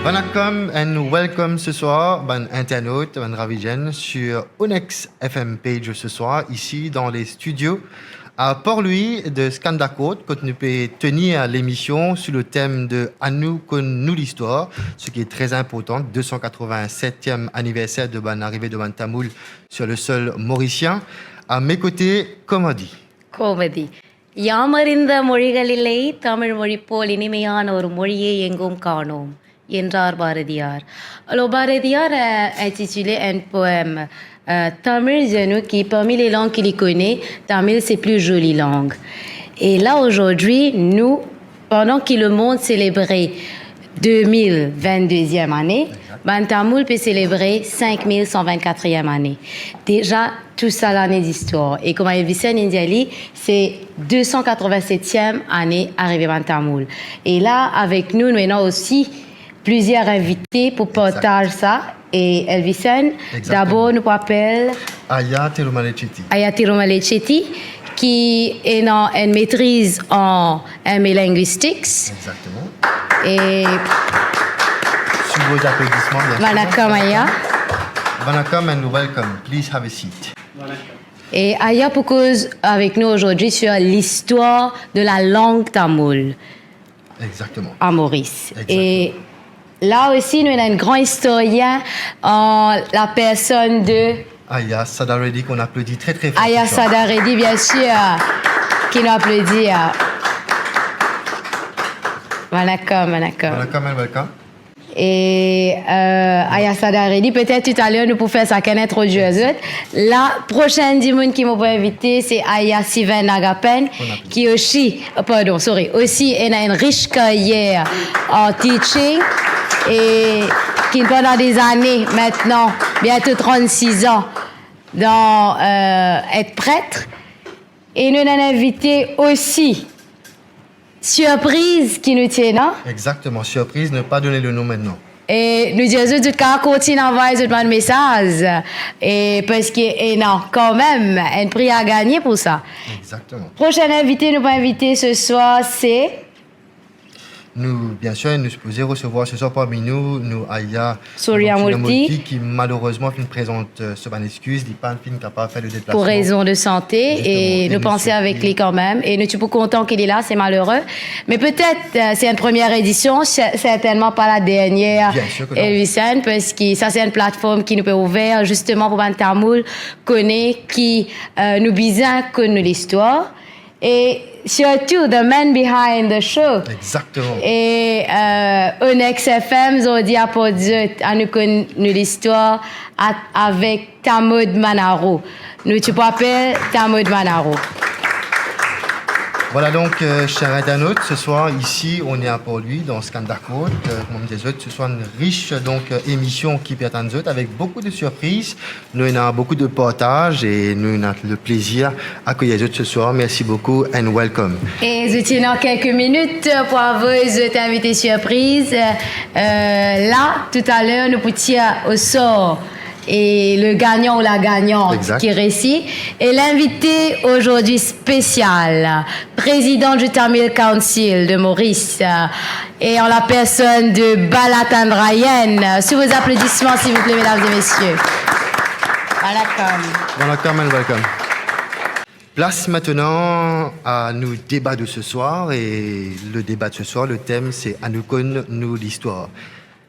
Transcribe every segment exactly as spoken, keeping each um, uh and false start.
Vanakkam and welcome ce soir, bann internautes, bann ravi zenn, sur Onyx F M page ce soir, ici dans les studios à Port-Louis de Skandakot, kot nou pe tenir l'émission sous le thème de Anou konn nou listwar, ce qui est très important, deux cent quatre-vingt-septième anniversaire de bann arive de bann Tamoul sur le sol mauricien. À mes côtés, Komadi. Komadi. Yamarinda morigalilei, Tamil mori pol inimayan oru moriye engum kanom, ennar Bharadiyar. Alors, Bharadiyar a intitulé un poème, euh, Tamil, je nous, qui, parmi les langues qu'il connaît, Tamil, c'est plus jolie langue. Et là, aujourd'hui, nous, pendant que le monde célébrait deux mille vingt-deuxième année, bann Tamoul pe selebre cinq mille cent vingt-quatrième année. Déjà, tou sa lane distwar. E kouma Elvisen inn dir li, se deux cent quatre-vingt-septième année arive bann Tamoul. E la, avek nou, nou ena osi plizier invite pou partaz sa. E Elvisen, dabor nou pou apel Aya Tirumalai Chetty. Aya Tirumalai Chetty, ki ena enn metriz an M A Linguistics. Exactement. E sous vos applaudissements, bien sûr. Vanakkam, Aya. Vanakkam and welcome. Please have a seat. E Aya pou koz avek nou aujourd'hui sur l'histoire de la langue tamoule. Exactement. À Maurice. Exactement. Et là aussi, nous avons un grand historien en la personne de Aya Sada Reddy, qu'on applaudit très, très fort ce soir. Aya Sada Reddy, bien sûr, qui nous applaudit. Vanakkam, vanakkam. Vanakkam and welcome. E, euh, Aya Sada Reddy, petet talor nou pou fer sakenn introdwir zot. La prosenn dimoun ki mo pou invite, se Aya Siven Nagapen, ki osi, euh, pardon, sorry, osi ena enn ris karyer an teaching e ki pandan dé zane mintnan, bientôt trente-six ans, dan, euh, et pret. E nou ena enn invite osi sirpriz ki nou ti ena. Exactement, surprise, ne pas donner le nom maintenant. E nou dir zot, zot kapav kontign anvway zot bann mesaz, e parski ena kanmem enn pri a gagne pou sa. Exactement. Prosenn invite nou pou invite ce soir, se Nou, bien sûr, nou sipoze resevwar ce soir parmi nou, nou Aya Souriamurthy, ki malerezman finn prezant, euh, so bann exkiz, li pa finn kapav fer le deplasman. Pour raison de santé, e nou panse avek li kanmem, e nou ti pou kontan ki li la, se malere. Me petet, euh, se enn premie edision, se, sertennman pa la dernier, Elvisen, parski sa se enn platform ki nou pe ouver zisteman pou bann Tamoul kone ki, euh, nou bizin konn nou listwar. E sirtou, the man behind the show. Exactement. E, euh, Onyx F M, zordi aport zot, anou konn nou listwar a-, avek Tamod Manaro. Nou ti pou apel Tamod Manaro. Voilà donc, euh, chers internautes, ce soir ici, on est à Port-Louis, dans Skandakot. Euh, kouma mo dir zot, ce soir une riche donc, euh, émission ki pe atann zot avec beaucoup de surprises. Nou ena boukou de partaz e nou ena le plezir akeyir zot ce soir. Merci beaucoup and welcome. E zot ena kelke minit pou avoy zot invite sirpriz. Euh, la, talor, nou pou tir au sort e le gagnant ou la gagnante ki resi. E l'invite aujourd'hui spécial, président du Tamil Council de Maurice, euh, et en la personne de Bala Thandarayan. Sous vos applaudissements, s'il vous plaît, mesdames et messieurs. Vanakkam. Vanakkam and welcome. Place maintenant à nos débats de ce soir. Et le débat de ce soir, le thème, c'est Anou konn nou listwar.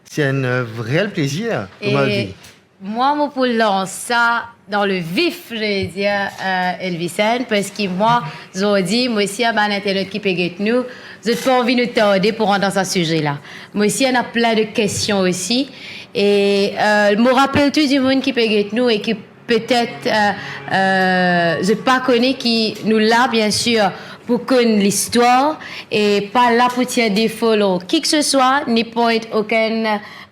C'est un, euh, réel plaisir, Komadi. Mwa, mo pou lans sa dan le vif, je veux dire, euh, Elvisen, parski mwa, zordi, mo osi, a bann internat ki pe get nou, zot pa anvi nou tarde pou rant dan sa size la. Mo osi, ena plin de kestion osi. E, euh, mo rapel tou dimoun ki pe get nou e ki petet, euh, euh, zot pa kone ki nou la, bien sûr, pou konn listwar e pa la pou tir defo lor ki ke se swa, ni point okenn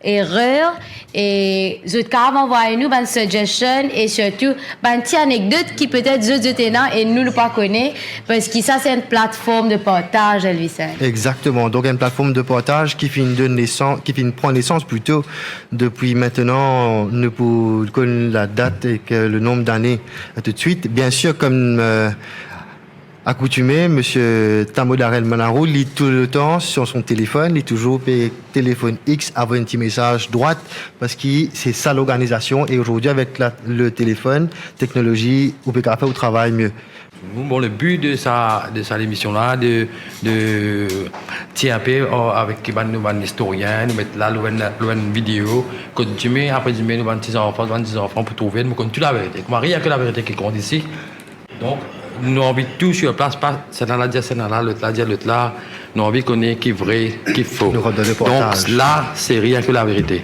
erer, e zot kapav anvway nou bann suggestion e sirtou bann ti anekdot ki petet zot, zot ena e nou, nou pa kone, parski sa se enn platform de partaz, Elvisen. Exactement. Donc, une plateforme de partage qui finn donn naissance, qui finn pran nesans plito depi maintenant, nou pou konn la dat ek le nombre d'années, euh, tout de suite. Bien sûr, comme, euh, Akoutime, Misie Tamo Darel Manaro, li touletan sur son telefon, li touzour pe telefonn X, avoy enn ti mesaz drwat, parski se sa lorganizasion, e azordi avek la, le telefon, teknolozi, ou pe kapav fer ou travay mie. Bon, le bi de sa, de sa lemision la, de, de tir inpe, o, avek bann, nou bann istorien, nou met la lor enn, lor enn video, kot dime, apre dime, nou bann ti zanfan, bann ti zanfan pou trouve, nou konn tou laverite. Kouma rienk laverite ki kont isi. Donk, nou anvi tou sur plas, pa sennla la dir sennla, lot la dir lot la, nou anvi kone ki vre, ki fo. Nou rant dan le portaz. Donk, la, se rienk laverite.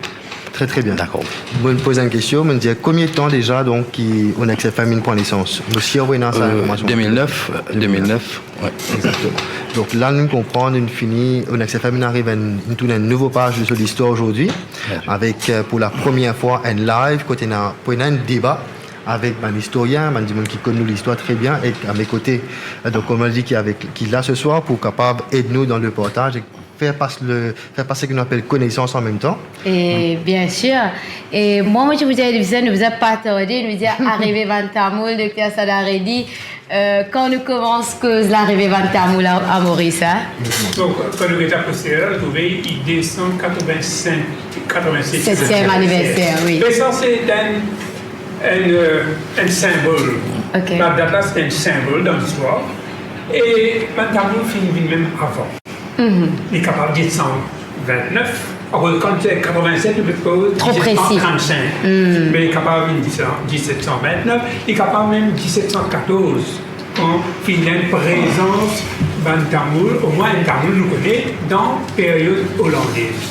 Tre, tre bien. Dakor. Mo poz enn kestion, mo dir, konbien tan deza, donk, ki Onyx F M inn pran nesans? Mo sir ou ena sa, euh, linformasion. Deux mille neuf, euh, deux mille neuf, ouais. Exactement. Donk la, nou konpran, nou fini, Onyx F M inn ariv, inn tourn enn nouvo paz de so listwar azordi, avek, euh, pou la premie fwa, enn live, kot ena, pou ena enn deba avek bann istorien, bann dimoun ki konn nou listwar tre bien, e a me kote, euh, donk, kouma dir, ki avek, ki la se swar pou kapav ed nou dan le partaz, e fer pas le, fer pas seki nou apel konesans an mem tan. E bien sir. E mwa, mo ti pou dir, nou bizin, nou bizin pa tarde, nou bizin arive bann tamoul, Dokter Saad Haredi, euh, kan nou koumans koz larive bann tamoul a, a Moris, hein? Donk, kan nou get aposter la, nou trouve li deux cent quatre-vingt-cinq, quatre-vingt-six. Septième anniversaire, oui. Me sa, se enn, enn, euh, enn sinbol. Ok. La dat la, se enn sinbol dan listwar. E bann tamoul finn vinn mem avan. Mhm. Li kapav dix-sept cent vingt-neuf, akoz kan se quatre-vingt-sept, li pe tro presi. Dix-sept cent trente-cinq. Mm. Me li kapav vinn dix-sept cent, dix-sept cent vingt-neuf, li kapav mem dix-sept cent quatorze, kan finn ena prezans bann tamoul, omwin enn tamoul nou kone, dan period olandez.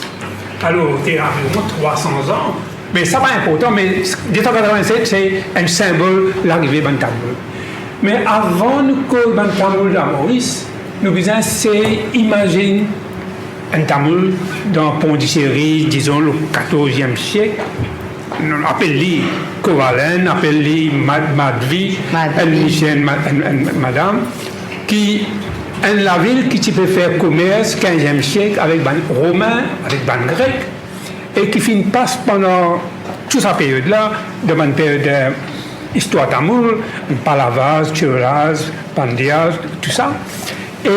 Alor, te aviron trois cents ans, Me sa pa inportan, me deux cent quatre-vingt-sept, se enn sinbol larive bann tamoul. Me avan nou koz bann tamoul dan Moris, nou bizin sey imazinn enn tamoul dan Pondiseri, dizon, le quatorzième siècle, nou apel li Kovalin, apel li Mad-, Madvi, Madvi. Enn misie, enn ma-, enn, enn madam, ki enn lavil ki ti pe fer komers quinzième siècle avek bann Romin, avek bann Grek. E ki finn pas pandan tou sa period la, dan bann period, eh, istwar tamoul, Palavas, Chevreras, Pandias, tou sa. E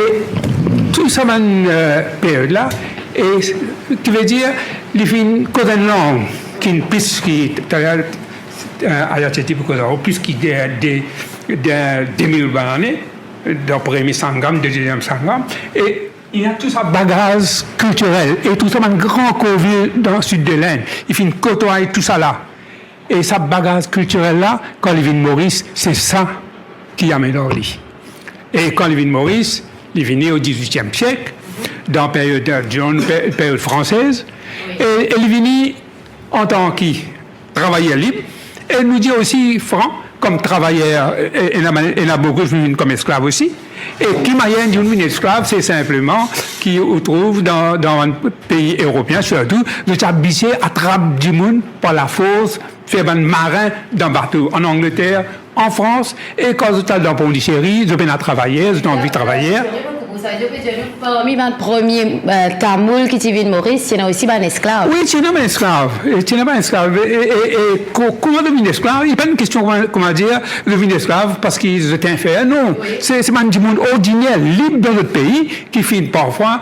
tou sa bann, eh, period la, e s-, ki ve dir, li finn koz enn lang ki plis ki, taler, eh, Ayateti pou koz ankor, plis ki de, de, de, de mil bann ane, dan premie Sangam, dezienm Sangam, e ena tou sa bagaz kiltirel, e tou sa bann gran korvil dan sid de Lind, li finn kotway tou sa la. E sa bagaz kiltirel la, kan li vinn Moris, se sa ki amenn ar li. E kan li vinn Moris, li vini o dizwitiem siek, dan period, dizon, pe-, period fransez, e, e li vini antan ki travayer lib, e nou dir osi fran, kom travayer, e, ena, ena boukou ki vinn kom esklav osi. E ki manier dimoun vinn esklav, se sinpleman ki ou trouv dan, dan bann pei eropeen sirtou, zot ti abitie atrap dimoun par lafors, fer bann marin dan bato, an Angleter, an Frans, e kan zot al dan Pondiseri, zot pena travayer, zot anvi travayer. Sa ve dir, parmi bann premie, eh, tamoul ki ti vinn Moris, ti ena osi bann esklav. Wi, ti ena bann esklav. E ti ena bann esklav. E, e, e, e ko-, kouma zot vinn esklav? Li pa enn kestion, kouma, kouma dir, zot vinn esklav parski zot infer, non. Wi. Se, se bann dimoun ordiner, lib dan zot pei, ki finn parfwa,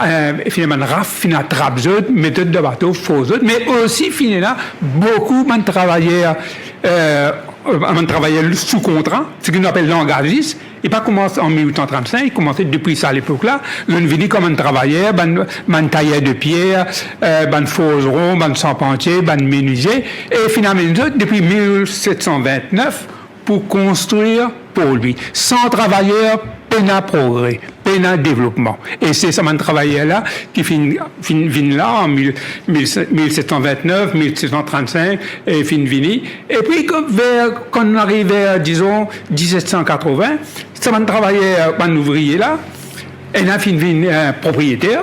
eh, finn bann raf, finn atrap zot, met zot dan bato, fors zot, me osi finn ena boukou bann travayer, eh, bann travayer sou kontra, seki nou apel langazis. Li pa koumans an mil wit san trannsink, li koumans depi sa lepok la. Zot vini kom bann travayer, bann, bann tayer de pier, eh, bann forzeron, bann sarpantie, bann menizie, e finn amenn zot depi mil set san vintnef pou konstrir Port-Louis. San travayer, pena progre, pena devlopman. E se sa bann travayer la ki finn, finn vinn la an mil, mil, mil set san vintnef, mil set san trannsink, e finn vini. Epi, kan, ver, kan nou ariv ver, dizon, diset san katrovin, sa bann travayer, bann ouvriye la, ena finn vinn, eh, propriyeter,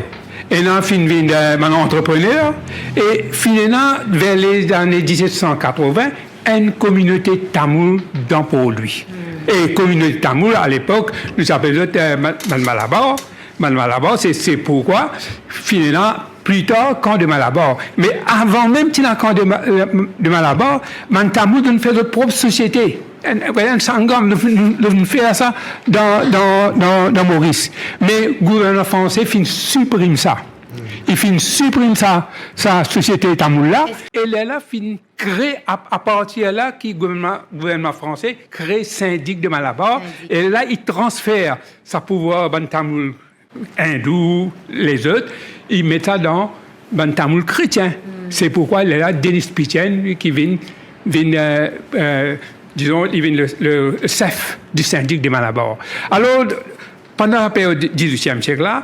ena finn vinn, eh, bann antreprener, e finn ena, ver lezane diset san katrovin, enn kominote tamoul dan Port-Louis. Hmm. E kominote tamoul, alepok, nou ti apel zot, eh, bann, bann Malabar. Bann Malabar, se, se poukwa finn ena pli tar kan de Malabar. Me avan mem ti ena kan de Ma-, eh, de Malabar, bann tamoul inn fer zot prop sosiete. enn, enn, enn sangram, nou, nou, nou fer sa dan, dan, dan, dan Moris. Me gouvernman franse finn siprim sa. Li finn siprim sa, sa sosiete tamoul la. E lerla finn kre, a, apartir la ki gouvernman, gouvernman franse kre Syndic de Malabar. Syndic. E la, li transfer sa pouvwar bann tamoul indou, lezot, li met sa dan bann tamoul kretien. Se pourkwa lerla Denys Pitjen, ki vinn, vinn, euh, euh, dizon, li vinn le, le sef di Syndic de Malabar. Alor, pandan la period dizuityem siek la,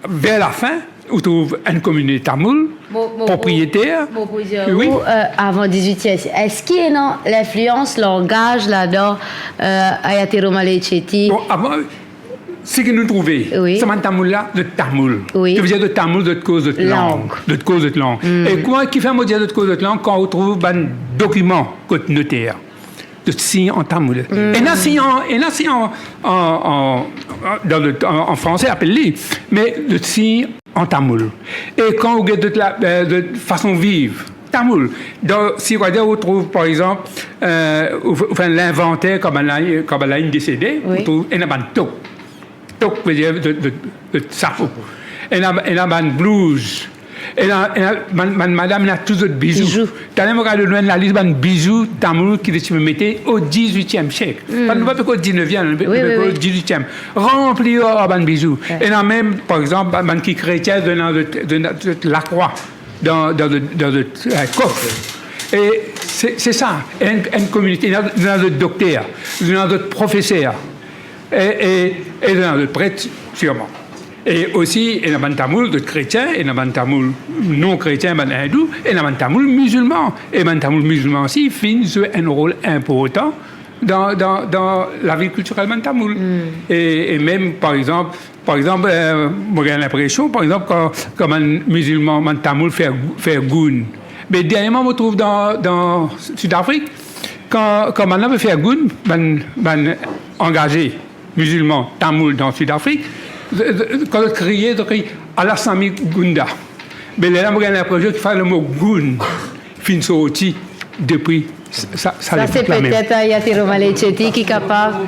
ver lafin, ou trouv enn kominote tamoul, Mo, mo, propriyeter. Mo pou dir ou, euh, avan dizuityem siek, eski ena linflians langaz ladan, euh, Aya Tirumale Chetty? Bon, avan, seki nou trouve, wi, sa bann tamoul la, zot tamoul. Wi. Ki vedir zot tamoul, zot koz zot lang. Lang. Zot koz zot lang. E kouma, kifer mo dir zot koz zot lang, kan ou trouv bann dokiman kot noter, zot sign an tamoul. Ena sign an, ena sign an, an, an, an, dan le, an, an franse, apel li, me zot sign an tamoul. E kan ou get zot la, euh, zot fason viv, tamoul. Dan, si ou trouv, par exanp, euh, ou, ou fer linvanter, kan bann la, kan bann la inn desede, wi, ou trouv ena bann tok. Tok vedir zot, zot, zot sapo. Ena, ena bann blouz. Ena, ena bann, bann madam, ena tou zot bizou. Bizou. Taler mo kapav donn enn lalis bann bizou tamoul ki zot ti pe mete o dizuityem siek. Pa, nou pa pe koz dizneviem, nou pe, wi, nou pe koz dizuityem. Ranpli ar bann bizou. Wi. Ena mem, par exanp, bann, bann ki kretien, zot ena zot, zot ena zot lakrwa dan, dan zot, dan zot, euh, kof. E se, se sa, enn, enn kominote, ena, ena zot dokter, ena zot profeser, e, e, e ena zot pret, sirman. E osi, ena bann tamoul, zot kretien, ena bann tamoul non kretien, bann indou, ena bann tamoul mizilman. E bann tamoul mizilman osi finn zwe enn rol inportan dan, dan, dan lavi kiltirel bann tamoul. E, e mem, par exanp, par exanp, euh, mo gagn linpresion, par exanp, kan, kan bann mizilman, bann tamoul fer, fer goun. Me dernierman, mo trouv dan, dan Sidafrik, kan, kan bann la pe fer goun, bann, bann angaze mizilman tamoul dan Sidafrik, kan zot kriye, zot kriye, "Ala Sami Gunda." Me lerla mo gagn linpresion ki fale mo goun finn sorti depi sa, sa, sa lepok la mem. Sa se petet, euh, Aya Tirumale Chetty ki kapav.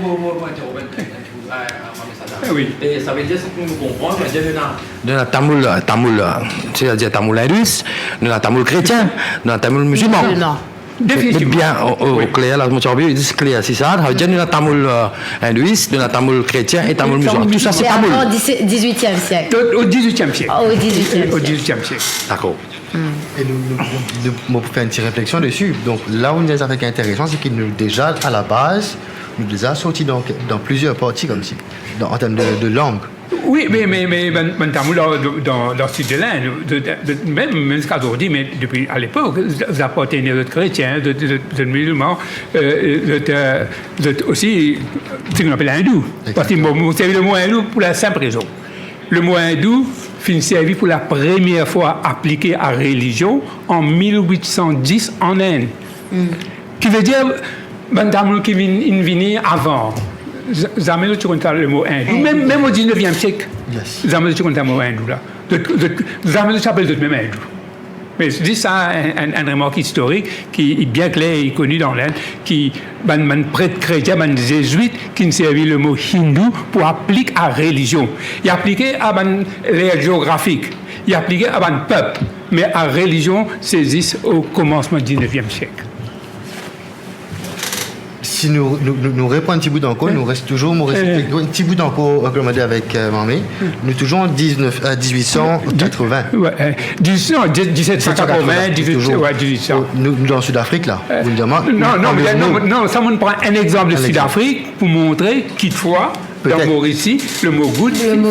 Eh wi. E savedir, si mo konpran, savedir nou ena, nou ena tamoul, tamoul, setadir tamoul indouis, nou ena tamoul kretien, nou ena tamoul mizilman. Mizilman. Definitivman. Met bien o, o, o kler la, mo ti anvi dir kler, se sa. Savedir nou ena tamoul, euh, indouis, nou ena tamoul kretien e tamoul mizilman. Tou sa se tamoul. Avan dizuityem siek. O, o dizuityem siek. O dizuityem siek. O dizuityem siek. Dakor. E nou, nou, nou, nou, mo pou fer enn ti refleksion desi. Donk, la ou ena enn zafer ki interesan, se ki nou deza, a la baz, nou deza sorti dan, dan plizier parti koumsi, dan, an term de, de lang. Wi, me, me, me bann, bann tamoul dan, dan, dan sid de Lind, de, de, de, mem, mem ziska zordi, me depi a lepok, zot, zot apartenir, zot kretien, zot, zot, zot mizilman, euh, zot, euh, zot osi, seki nou apel indou. Exactement. Parski mo, mo servi lemo indou pou la sinp rezon. Lemo indou finn servi pou la premie fwa aplike a relizion an mil wit san dis an Ind. Ki vedir, bann tamoul ki vinn, inn vini avan, za-, zame zot ti konn sa lemo indou. Mem, mem o dizneviem siek, zame zot ti konn sa lemo indou la. Zot, zot, zame zot ti apel zot mem indou. Me zis sa, enn, enn, enn remark istorik ki bien kler, ki koni dan Lind, ki bann, bann pret kretien, bann zezwit, ki servi lemo hindou pou aplik a relizion. Li aplike a bann ler geografik, li aplike a bann pep, me a relizion, se zis o komansman dizneviem siek. Si nou, nou, nou, nou repran enn ti bout ankor, nou res touzour, mo res enn ti bout ankor, euh, kouma dir avek, euh, Mame. Nou touzour an diznef, euh, dizuit san katrovin. Wi, euh, diz-, non, diz-, diset san katrovin, dizuit, touzour. Wi, dizuit san. Nou, nou dan Sidafrik la. Euh, non, non, non, non, sa mo pran enn exanp de Sidafrik pou montre ki fwa dan Morisi, lemo goud finn,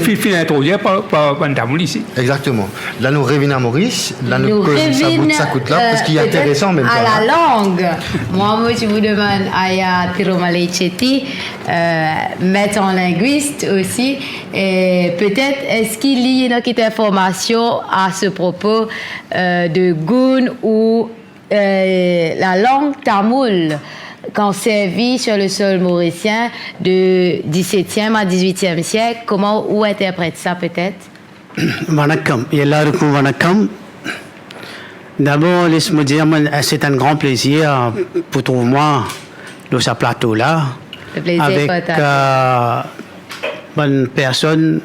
finn, finn introdwir par, par bann tamoul isi. Exactement. La nou revinn a Moris, la nou koz sa bout, sa kout la, euh, parski li interesan mem. Petet a la lang. Mwa, mo ti pou demann Aya Tirumale Chetty, euh, met an lingwis osi, e petet eski li ena kit informasion a se propo, euh, de goun ou euh, la lang tamoul kan servi sur le sol morisien de disetiem a dizuitiem siek, kouma ou interpret sa petet? Vanakkam, ellairukum vanakkam. Dabor, les mo dir, mwa, c'est un grand plaisir pour trouv mwa lor sa plato la, avek, euh, bann personn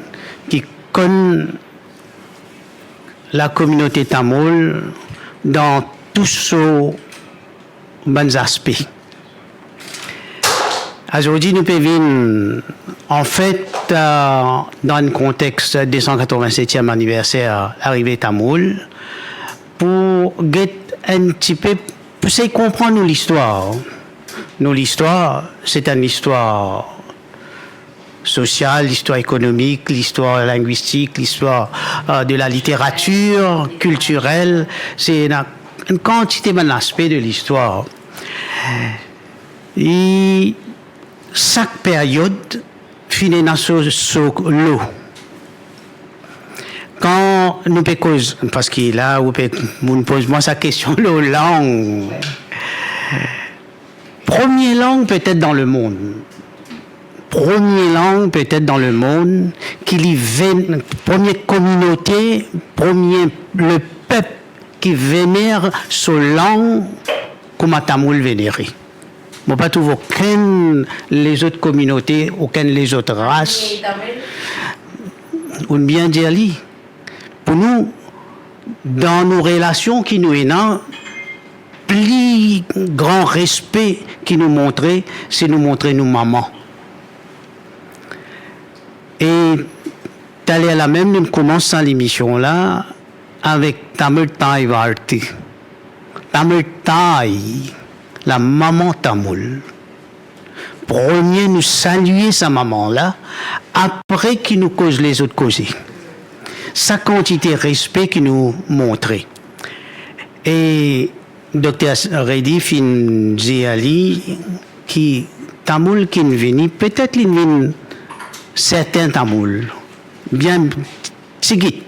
ki konn lakominote tamoul dan tou so bann zaspe. Azordi nou pe vinn, anfet, euh, dan enn kontex de san katrovin-setiem aniverser larive tamoul, pou get enn tipe, pou sey konpran nou listwar. Nou listwar, se enn listwar sosial, listwar ekonomik, listwar lingwistik, listwar, euh, de la literatir, kiltirel, se ena enn kantite bann aspe de listwar. E sak peryod finn ena so, so lo. Kan nou pe koz, parski la ou pe, ou poz mwa sa kestion lor lang. Premie lang petet dan lemond, premie lang petet dan lemond ki li ven-, premie kominote, premie lepep ki vener so lang kouma tamoul venere. Mo pa trouv okenn lezot kominote, okenn lezot ras, ounn bien dir li. Pou nou, dan nou relasion ki nou ena, pli gran respe ki nou montre, se nou montre nou mama. E taler la mem, nou koumans sa lemision la avek Tamil Thai Varthi. Tamil Thai, lamama tamoul. Premie nou salie sa mama la, apre ki nou koz lezot koze. Sa kantite respe ki nou montre. E Dokter Reddy finn dir li ki tamoul ki'nn vini, petet li'nn vinn sertin tamoul, bien tigit.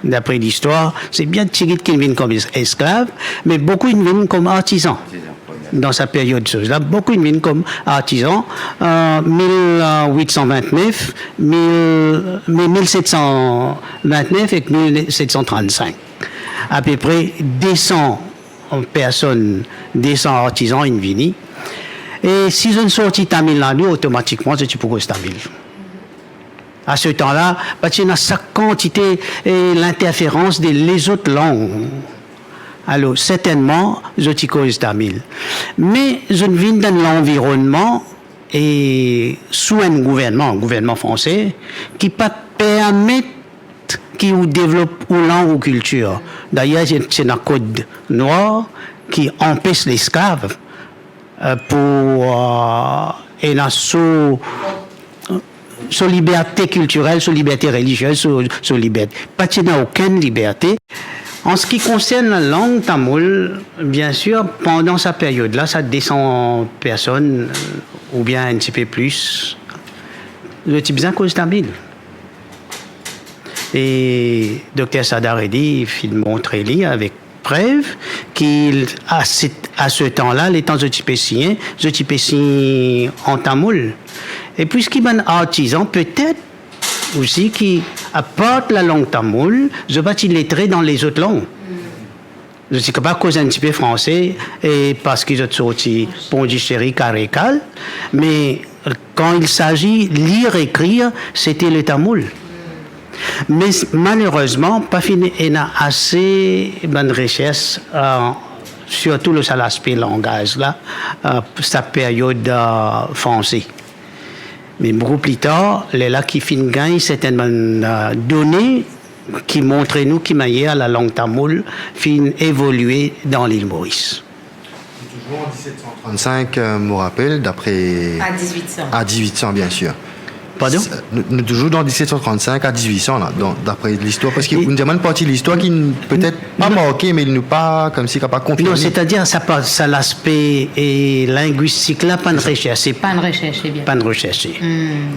Dapre listwar, se bien tigit ki'nn vinn kom es-, esklav, me boukou inn vinn kom artizan. Dan sa peryod soz la, boukou inn vinn kom artizan, euh, mil wit san vintnef, mil, me mil set san vintnef ek mil set san trannsink. Apepre de san personn, de san artizan inn vini. E si zot sorti Tamil Nadu, otomatikman zot ti pou koz tamil. A se tan la, pa ti ena sa kantite, eh, linterferans de lezot lang. Alor, sertennman, zot ti koz tamil. Me zot vinn dan lanvironnman, e sou enn gouvernman, gouvernman franse, ki pa permet ki ou devlop ou lang, ou kiltir. Dayer, se, se ena kod nwar ki anpes lesklav, eh, pou, eh, ena so, so liberte kiltirel, so liberte reliziez, so, so liberte. Pa ti ena okenn liberte. An se ki konsern lalang tamoul, biensir, pandan sa peryod la, sa de san personn, oubien enn tipe plis, zot ti bizin koz tamil. E Dokter Sardar Reddy finn montre li avek prev ki a se, a se tan la, letan zot ti pe sign, zot ti pe sign an tamoul. E plis ki bann artizan, petet osi ki, apar lalang tamoul, zot pa ti letre dan lezot lang. Zot ti kapav koz enn tipe franse, e parski zot sorti Pondichéry, Karekal, me kan il s'agit lire, écrire, c'était le tamoul. Me s-, malerezman, pa finn ena ase bann resers, eh, sirtou lor sa laspe langaz la, eh, sa peryod, eh, franse. Me boukou pli tar, lerla ki finn gagn sertenn bann, eh, done ki montre nou ki manier lalang tamoul finn evolie dan Lil Moris. Toujours en dix-sept cent trente-cinq, euh, mo rapel, d'après... À dix-huit cents. À dix-huit cents, bien sûr. Pardon ? C'est, nous, nous toujours dans dix-sept cent trente-cinq à dix-huit cents, là, donc, d'après l'histoire, parce qu'il y a une partie de l'histoire qui n-, peut-être pas marquée, mais il nous pas, comme si, pas confirmée. Non, c'est-à-dire, sa pa, sa laspe, eh, lingwistik la, pa'nn reserse. Pa'nn reserse, bien. Pa'nn reserse,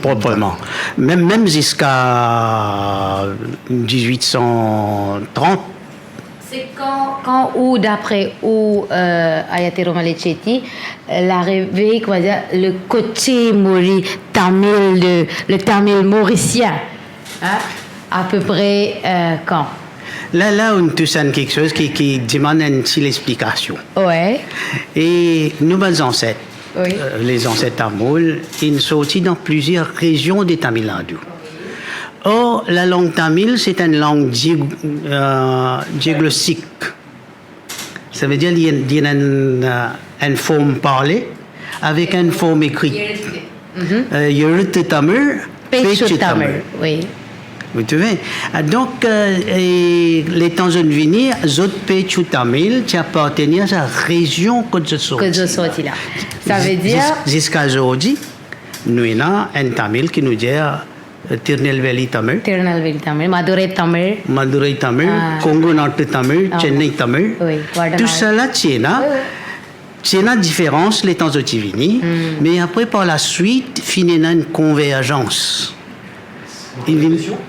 propreman. Mem, mem ziska dix-huit cent trente, c'est quand, quand ou, d'après ou, euh, Ayatero Malicetti, euh, l'arrivée, comment dire, le côté mori-, tamil de, le tamil mauricien, hein, à peu près, euh, quand ? La, la, ou tous enn kiksoz ki, ki demann enn ti lexplikasion. Ouais. E nou bann zanset, Oui. Euh, les ancêtres tamouls, ils sortent dans plusieurs régions de Tamil Nadu. Or, la langue tamile, c'est une langue diég-, euh, diaglostique. Ça veut dire, il y a, il y a une, euh, une forme parlée avec une forme écrite. Mhm. Euh, Yurut Tamil, Pechu Tamil, oui. Vous trouvez? Ah, donc, euh, e letan zot vini, zot Pechu Tamil, ti apartenir a sa rezion kot zot sorti. Kot zot sorti la. Sa ve dir zis-, ziska zordi, nou ena enn Tamil ki nou dir, euh, Tirunelveli Tamil. Tirunelveli Tamil, Madurai Tamil. Madurai Tamil, ah. Kongunati Tamil, ah, Chennai bon. Tamil. Oui, Varanasi. Tou sa la, ti ena. Oui, oui. Ti ena diferans letan zot ti vini, hmm, me apre, par la suite, finn ena enn konverzans. Mo poz enn kestion?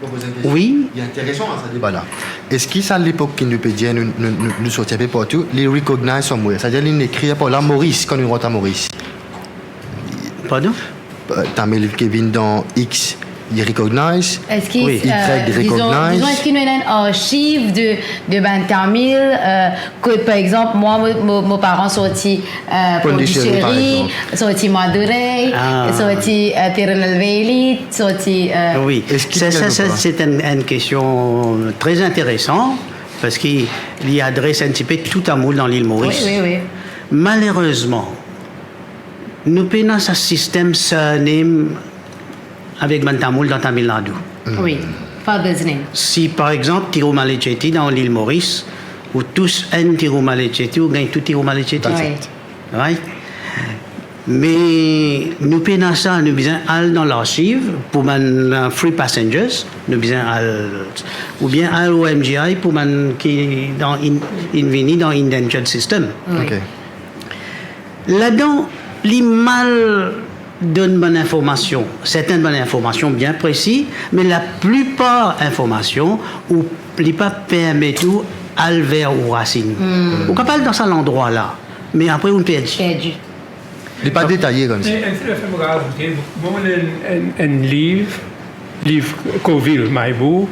Mo poz enn kestion? Oui. Li interesan, sa, deba la. Eski sa lepok ki nou pe dir, nou, nou, nou, nou sorti enpe partou, li recognize somewhere? Savedir, li ekrir par la Moris, kan nou rant a Moris? Pardon? Euh, Tamil ki vinn dan X, li recognize. Eski, oui, euh, Y, li dizon, recognize. Dizon, eski nou ena enn archiv de, de bann Tamil, euh, kot, par exanp, mwa, mo, mo, mo paran sorti, euh, Pondicherry, par exanp. Sorti Madurai, ah, sorti, euh, Tirunelveli, sorti, euh, oui, eski sa, sa, sa, se enn, enn kestion tre interesan, parski li adres enn tipe tou Tamoul dan lil Moris. Oui, oui, oui. Malerezman, nou pena sa sistem surname avek bann Tamoul dan Tamil Nadu. Hmm. Oui, father's name. Si, par exanp, Tirumalai Chetty dan lil Moris, ou tous enn Tirumalai Chetty, ou gagn tou Tirumalai Chetty. That's it. Right? Me nou pena sa, nou bizin al dan larsiv pou bann, euh, free passengers, nou bizin al, oubien al O M G I pou bann ki dan in-, inn vini dan indentured system. Oui. Ok. Ladan, li mal donn bann informasion, sertin bann informasion bien presi, me laplipar informasion ou li pa permet ou al ver ou rasinn. Hmm. Ou kapav al dan sa landrwa la, me apre ou perdi. Perdi. Li pa detaye koumsa. Enn, enn, enn, enn, enn liv, liv Colville, Mahe Bourg,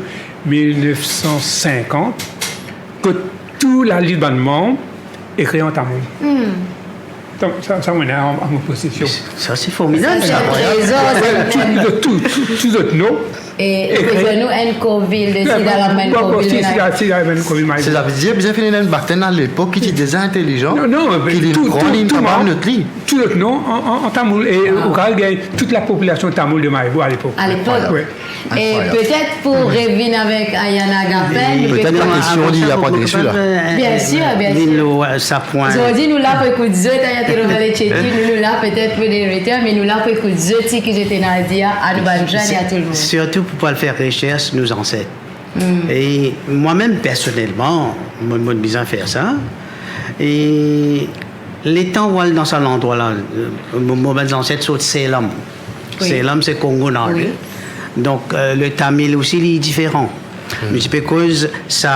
mil nef san sinkant, kot tou lalil bann manm ekrir an tamoul. Hmm. Donk, sa, sa, mo ena an, an mo posesion. Sa, se formidab, sa. Sa, se trezor, sa. Tou, tou, tou, tou zot nom. E, e, e, nou enn Colville, de si, la, la, enn Colville, si, la, si, la, enn Colville, se sa, bizin, bizin finn ena enn batenn alepok ki ti deza intelijan, non, non, ki li tou, gran, tou, li tou kapav manm, not li. Tou zot nom an, an, an tamoul. E, ah, ou kapav gagn tou lapopilasion tamoul de Mahe Bourg alepok. Alepok. Wi. Inkroyab. E petet pou revinn avek Aya Nagapèn, nou pe... Petet la kestion, li, li aprann resi la. Bien sir, bien sir. Vinn lor, euh, sa pwin. Zordi, nou la pou ekout zot, Aya Tirumalai Chetty, nou, nou la petet pou derive, me nou la pou ekout zot, seki zot ena a dir a nou bann zenn e a tou lemonn. Sirtou pou, pou al fer resers nou zanset. Hmm. E mwa mem, personelman, mo, mo bizin fer sa. E letan ou al dan sa landrwa la, mo, mo bann zanset sort Selam. Wi. Selam, se Kongo Nord. Wi. Donk, euh, le tamil osi, li diferan. Hmm. Me ti pe koz sa,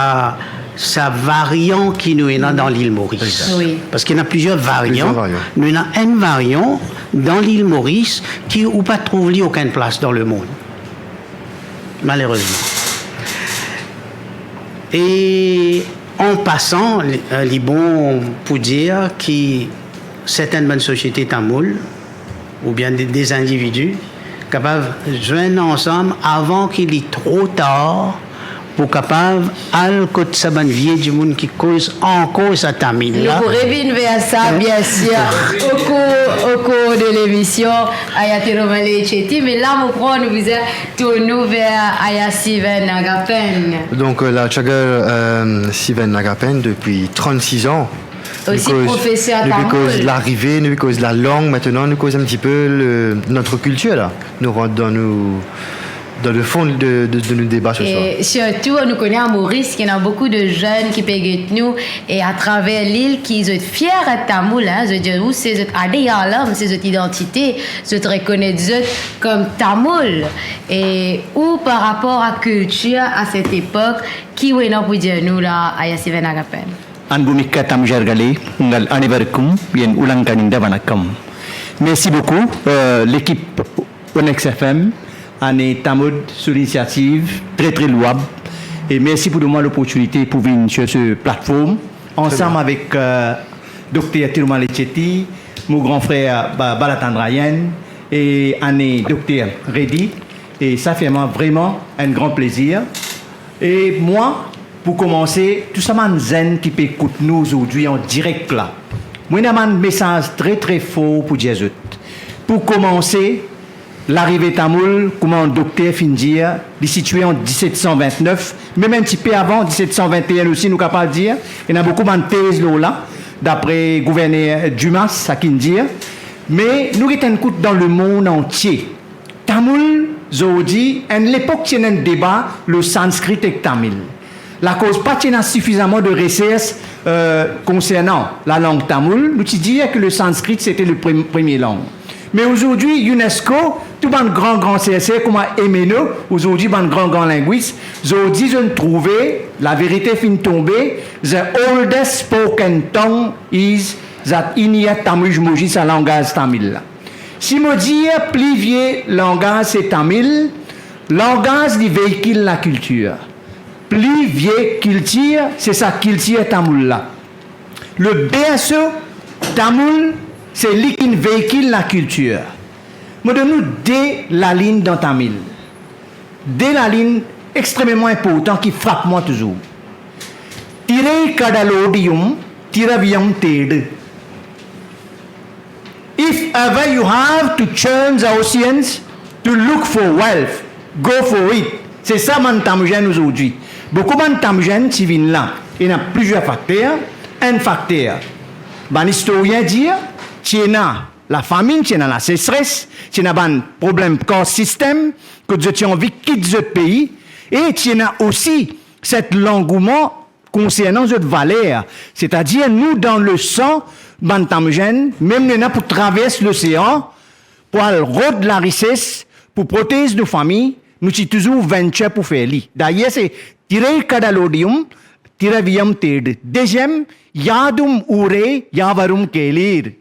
sa varian ki nou ena dan lil Moris. Exact. Wi. Parski ena plizier varian. Plizier varian. Nou ena enn varian dan lil Moris ki ou pa trouv li okenn plas dan lemond. Malerezman. E an pasan, li, li bon pou dir ki sertin bann sosiete tamoul, oubien de, de zindividi, kapav zwenn ansam avan ki li tro tar, pou kapav al kot sa bann vie dimoun ki koz ankor sa tamil la. Nou pou revinn ver sa, bien sir, o kour, o kour de lemision, Aya Tirumalai Chetty, me la, mo pran, nou bizin tourn nou ver Aya Siven Nagapèn. Donk, euh, la, Chagger, euh, Siven Nagapèn, depi trannsis an, osi nou koz, profeser tamoul. Nou pe koz larive, nou pe koz lalang, aster nou koz enn tipe le, notre culture la. Nou rant dan nou, dan le fon de, de, de nou deba se swar. E sirtou, nou kone a Moris, ki ena boukou de zenn ki pe get nou, e atraver lil, ki zot fier et tamoul, hein, zot dir, ou se zot adeyalam, se zot idantite, zot rekonet zot kom tamoul. E ou, par rapor a kiltir a set epok, ki ou ena pou dir nou la, Aya Siven Nagapèn? Anbumika Tamou Jargale, ungal anevarikum, yen ulankaninda vanakkam. Merci beaucoup, euh, l'équipe Onyx F M, ane Tamod sur l'initiative, très, très louable. Et merci pour donner moi l'opportunité pour venir sur ce plateforme, ensemble avec, euh, Docteur Tirumalai Chetty, mo gran frer, ba-, Balatandrayan, e ane Dokter Reddy, e sa fer mwa vreman enn gran plezir. E mwa, pou koumanse, tou sa bann zenn ki pe ekout nou azordi an direk la, mo ena bann mesaz tre, tre for pou dir zot. Pou koumanse, larive tamoul, kouma dokter finn dir, li sitye an diset san vintnef, mem enn tipe avan, diset san vinteen osi, nou kapav dir. Ena boukou bann tez lor la, dapre gouverner Dumas, sa ki'nn dir. Me nou get enn kout dan lemond antie. Tamoul, zordi, enn lepok ti ena enn deba lor Sanskrit ek Tamil. Lakoz pa ti ena sifizaman de resers, euh, konsernan lalang tamoul, nou ti dir ki le Sanskrit sete le pre-, premie lang. Me azordi, UNESCO, tou bann gran, gran serser kouma Emeno, azordi bann gran, gran lingwis, zordi zot trouve, laverite finn tonbe, the oldest spoken tongue is that Inia Tamuj Moji, sa langaz tamil la. Si mo dir pli vie langaz se tamil, langaz li veikil lakiltir. Pli vie kiltir, se sa kiltir tamoul la. Le berceau tamoul, se li ki'nn veikil lakiltir. Mo donn nou de lalinn dan tamil. De lalinn extrememan inportan ki frap mwa touzour. Tirei kadalodiyum, tiraviyam tedu. If ever you have to churn the oceans to look for wealth, go for it. Se sa bann Tamujenn azordi. Boukou bann Tamujenn ti vinn la, ena plizier fakter. Enn fakter, bann istorien dir, ti ena lafaminn, ti ena lasesres, ti ena bann problem kar sistem, kot zot ti anvi kit zot pei, e ti ena osi set langouman konsernan zot valer, setadir nou dan le san, bann Tamujenn, mem nou ena pou travers losean, pou al rod larises, pou protez nou fami, nou ti touzour venture pou fer li. Dayer, se tirei kadalodiyum, tiraviyam tedu. Deziem, yadum ure, yavarum kelir.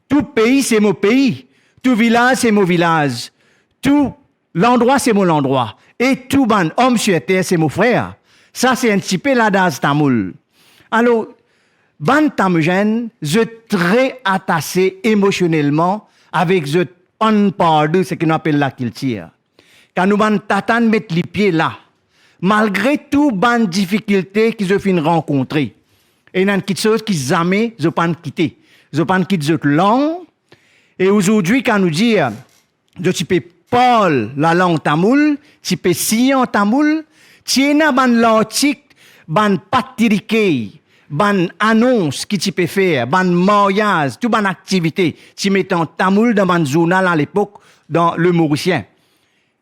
Tou pei se mo pei, tou vilaz se mo vilaz, tou landrwa se mo landrwa, e tou bann om sir ter se mo frer. Sa se enn tipe ladaz tamoul. Alor, bann Tamujenn, zot tre atase emosionelman avek zot pann pardo, seki nou apel lakiltir. Kan nou bann tata inn met lipie la, malgre tou bann difikilte ki zot finn rankontre, ena enn kitsoz ki zame zot pann kite. Zot pann kit zot lang, e azordi, kan nou dir, zot ti pe parl lalang tamoul, ti pe sign an tamoul, ti ena bann lartik, bann patirikey, bann anons ki ti pe fer, bann maryaz, tou bann aktivite, ti met an tamoul dan bann zournal alepok, dan Le Morisien.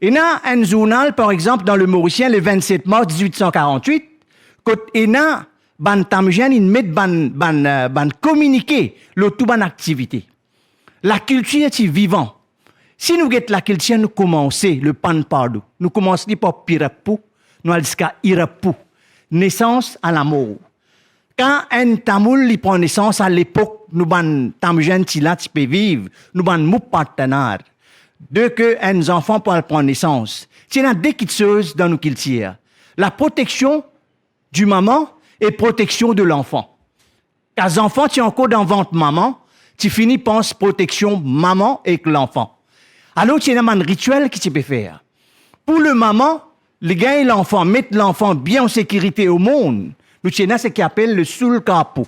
Ena enn zournal, par exanp, dan Le Morisien, le vennset mars dizwit san karant-wit, kot ena bann Tamujenn inn met bann, bann, eh, bann kominike lor tou bann aktivite. Lakiltir ti vivan. Si nou get lakiltir, nou koumanse le pann pardo. Nou koumans li par pirappu, nou al ziska irappu. Nesans a lamor. Kan enn tamoul li pran nesans, alepok nou bann Tamujenn ti la, ti pe viv, nou bann mou partanar. De ke enn zanfan pou al pran nesans. Ti ena de kitsoz dan nou kiltir. La protection du maman e protection de l'enfant. Kan zanfan ti ankor dan vant mama, ti fini pans proteksion mama ek lanfan. Alor ti ena bann ritiel ki ti pe fer. Pou le mama, li gagn lanfan, met lanfan bien an sekirite o mond, nou ti ena seki apel le sulkappu.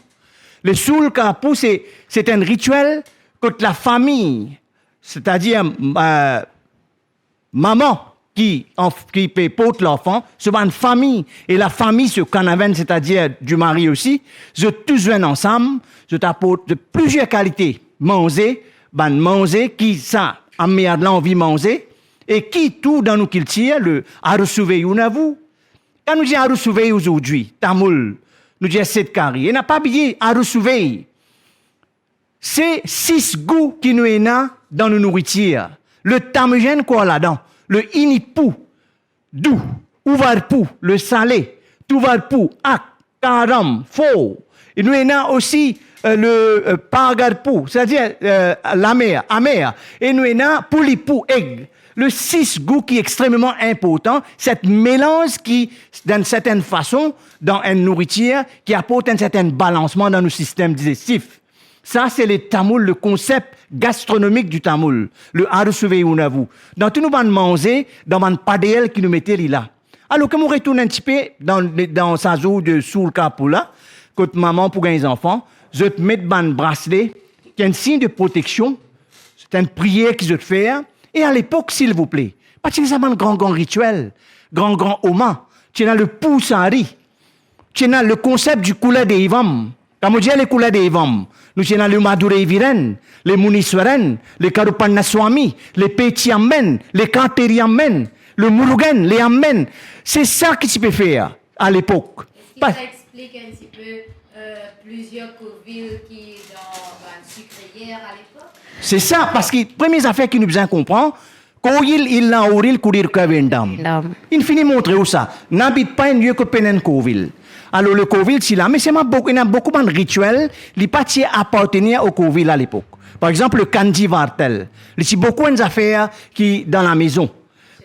Le sulkappu, se, se enn ritiel kot lafami, setadir, eh, mama ki, an, ki pe port lanfan, so bann fami, e lafami, so kanavenn, setadir du mari osi, zot tou zwenn ansam, zot aport zot plizier kalite manze, bann manze ki sa amerd la anvi manze, e ki tou dan nou kiltir, le arusuveyi unavu. Kan nou dir arusuveyi azordi, tamoul, nou dir set kari. Ena pa bliye arusuveyi. Se sis gou ki nou ena dan nou nouritir. Le tamujen krwar ladan, le inippu, dou, uvarppu, le sale, tuvarppu, ak, karam, for. E nou ena osi, eh, le, eh, pagarppu, setadir, eh, lamer, amer. E nou ena pulippu, eg. Le sis gou ki extrememan inportan, set melanz ki, dan enn sertenn fason, dan enn nouritir, ki aport enn sertenn balansman dan nou sistem dizestif. Sa se le tamoul, le konsep gastronomik di tamoul, le aru suvei unavu. Dan tou nou bann manze, dan bann padeel ki nou mete li la. Alor ki mo retourn enn tipe dan, dan sa zour de sulkapu la, kot mama pou gagn zanfan, zot met bann brasle, ki enn sign de proteksion, se enn priyer ki zot fer, e alepok, silvouple, pa ti ena sa bann gran, gran ritiel, gran, gran oma, ti ena le pusari, ti ena le konsep di kula deivam. Kan mo dir le kula deivam, nou ti ena le Madurei Viren, le Muniswaran, le Karupannaswami, le Peti Ammen, le Kateri Ammen, le Murugan, le Ammen. Se sa ki ti pe fer alepok. Eski sa explik enn tipe, euh, plizier kovil ki dan bann sikriyer alepok? Se sa, parski premie zafer ki nou bizin konpran, Koyil il na oril kudir kavendam. Dam. Inn fini montre ou sa. Nabit pa enn lie kot pena enn kovil. Alor, le kovil ti la, me selman boukou, ena boukou bann ritiel, li pa ti apartenir o kovil alepok. Par exanp, le kanji vartel. Li ti boukou enn zafer ki dan lamezon.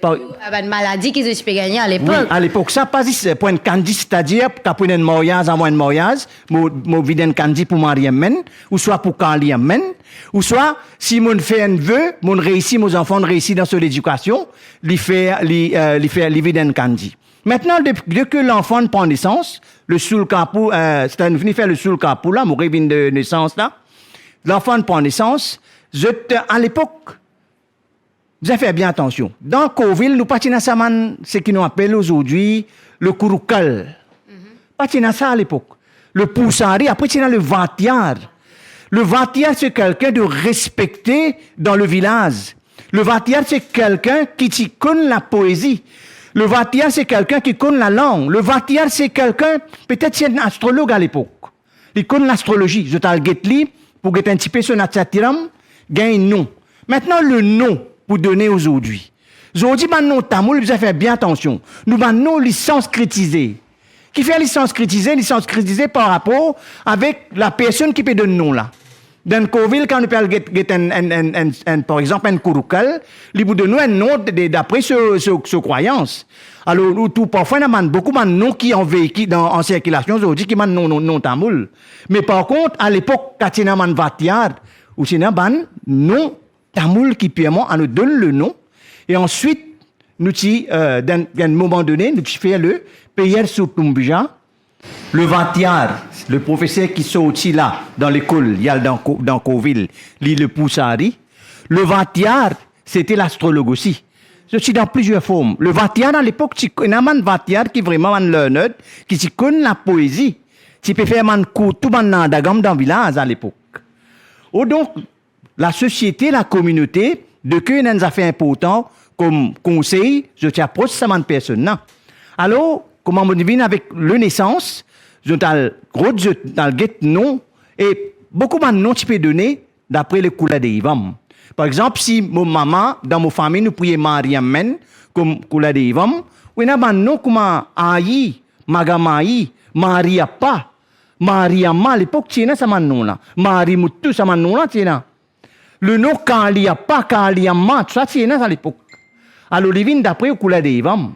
Par Sirtou, a, bann maladi ki zot ti pe gagne alepok. Wi, alepok sa, pa zis, eh, pou enn kanji, setadir, kan pou ena enn maryaz, avan enn maryaz, mo, mo vid enn kanji pou mari ammen, ouswa pou kali ammen, ouswa si mo'nn fer enn ve, mo'nn reisi, mo zanfan reisi dan so ledikasion, li fer, li, eh, li fer, li vid enn kanji. Aster, de, de ke lanfan pran nesans, le sulkapu, eh, setadir nou fini fer le sulkapu la, mo revinn de nesans la, lanfan pran nesans, zot, eh, alepok, Bizin fer bien atansion. Dan kovil, nou pa ti ena sa bann, seki nou apel azordi le kurukal. Mhm. Pa ti ena sa alepok. Le pusari, apre ti ena le vatiar. Le vatiar, se kelkenn de respekte dan le vilaz. Le vatiar, se kelkenn ki ti konn lapoezi. Le vatiar, se kelkenn ki konn lalang. Le vatiar, se kelkenn, petet se enn astrolog alepok. Li konn lastrolozi, zot al get li pou get enn tipe so natsatiram, gagn non. Aster, le non pou done azordi. Zordi, bann non tamoul, bizin fer bien atansion. Nou bann non, li sanskritize. Kifer li sanskritize? Li sanskritize par rapor avek lapersonn ki pe donn non la. Dan kovil, kan nou pe al get, get enn, enn, enn, enn, enn, par exanp, enn kurukal, li pou donn nou enn non de, de, dapre so, so, so krwayans. Alor, nou trouv parfwa ena bann, boukou bann non ki an veikil, dan, an sirkilasion zordi, ki bann non, non, non tamoul. Me par kont, alepok, kan ti ena bann vatiar, ou ti ena bann non tamoul ki pirman, anou donn le non, e answit, nou ti, eh, dan, dan enn moman done, nou ti fer le peyer sutumbija, Le vatiar, le profeser ki sorti la dan lekol, li al dan ko-, dan kovil, li le pusari. Le vatiar, sete lastrolog osi. Zot ti dan plizier form. Le vatiar alepok, ti, ena bann vatiar ki vreman bann learned, ki ti konn lapoezi, ti pe fer bann kour, tou bann nandagam dan vilaz alepok. Odonk, lasosiete, lakominote, de ke ena enn zafer inportan kom konsey, zot ti apros sa bann personn la. Alor, kouma mo vinn avek le nesans, zot al rod, zot al get non, e boukou bann non ti pe done dapre le kula deivam. Par exanp, si mo mama, dan mo fami, nou priye Mari Ammen kom kula deivam, ou ena bann non kouma Ayi, Magamayi, Mari Apa, Mari Ama, lepok ti ena sa bann non la. Mari Moutou, sa bann non la ti ena. Le non Kali Apa, Kali Ama, tou sa ti ena sa lepok. Alor, li vinn dapre ou kula deivam.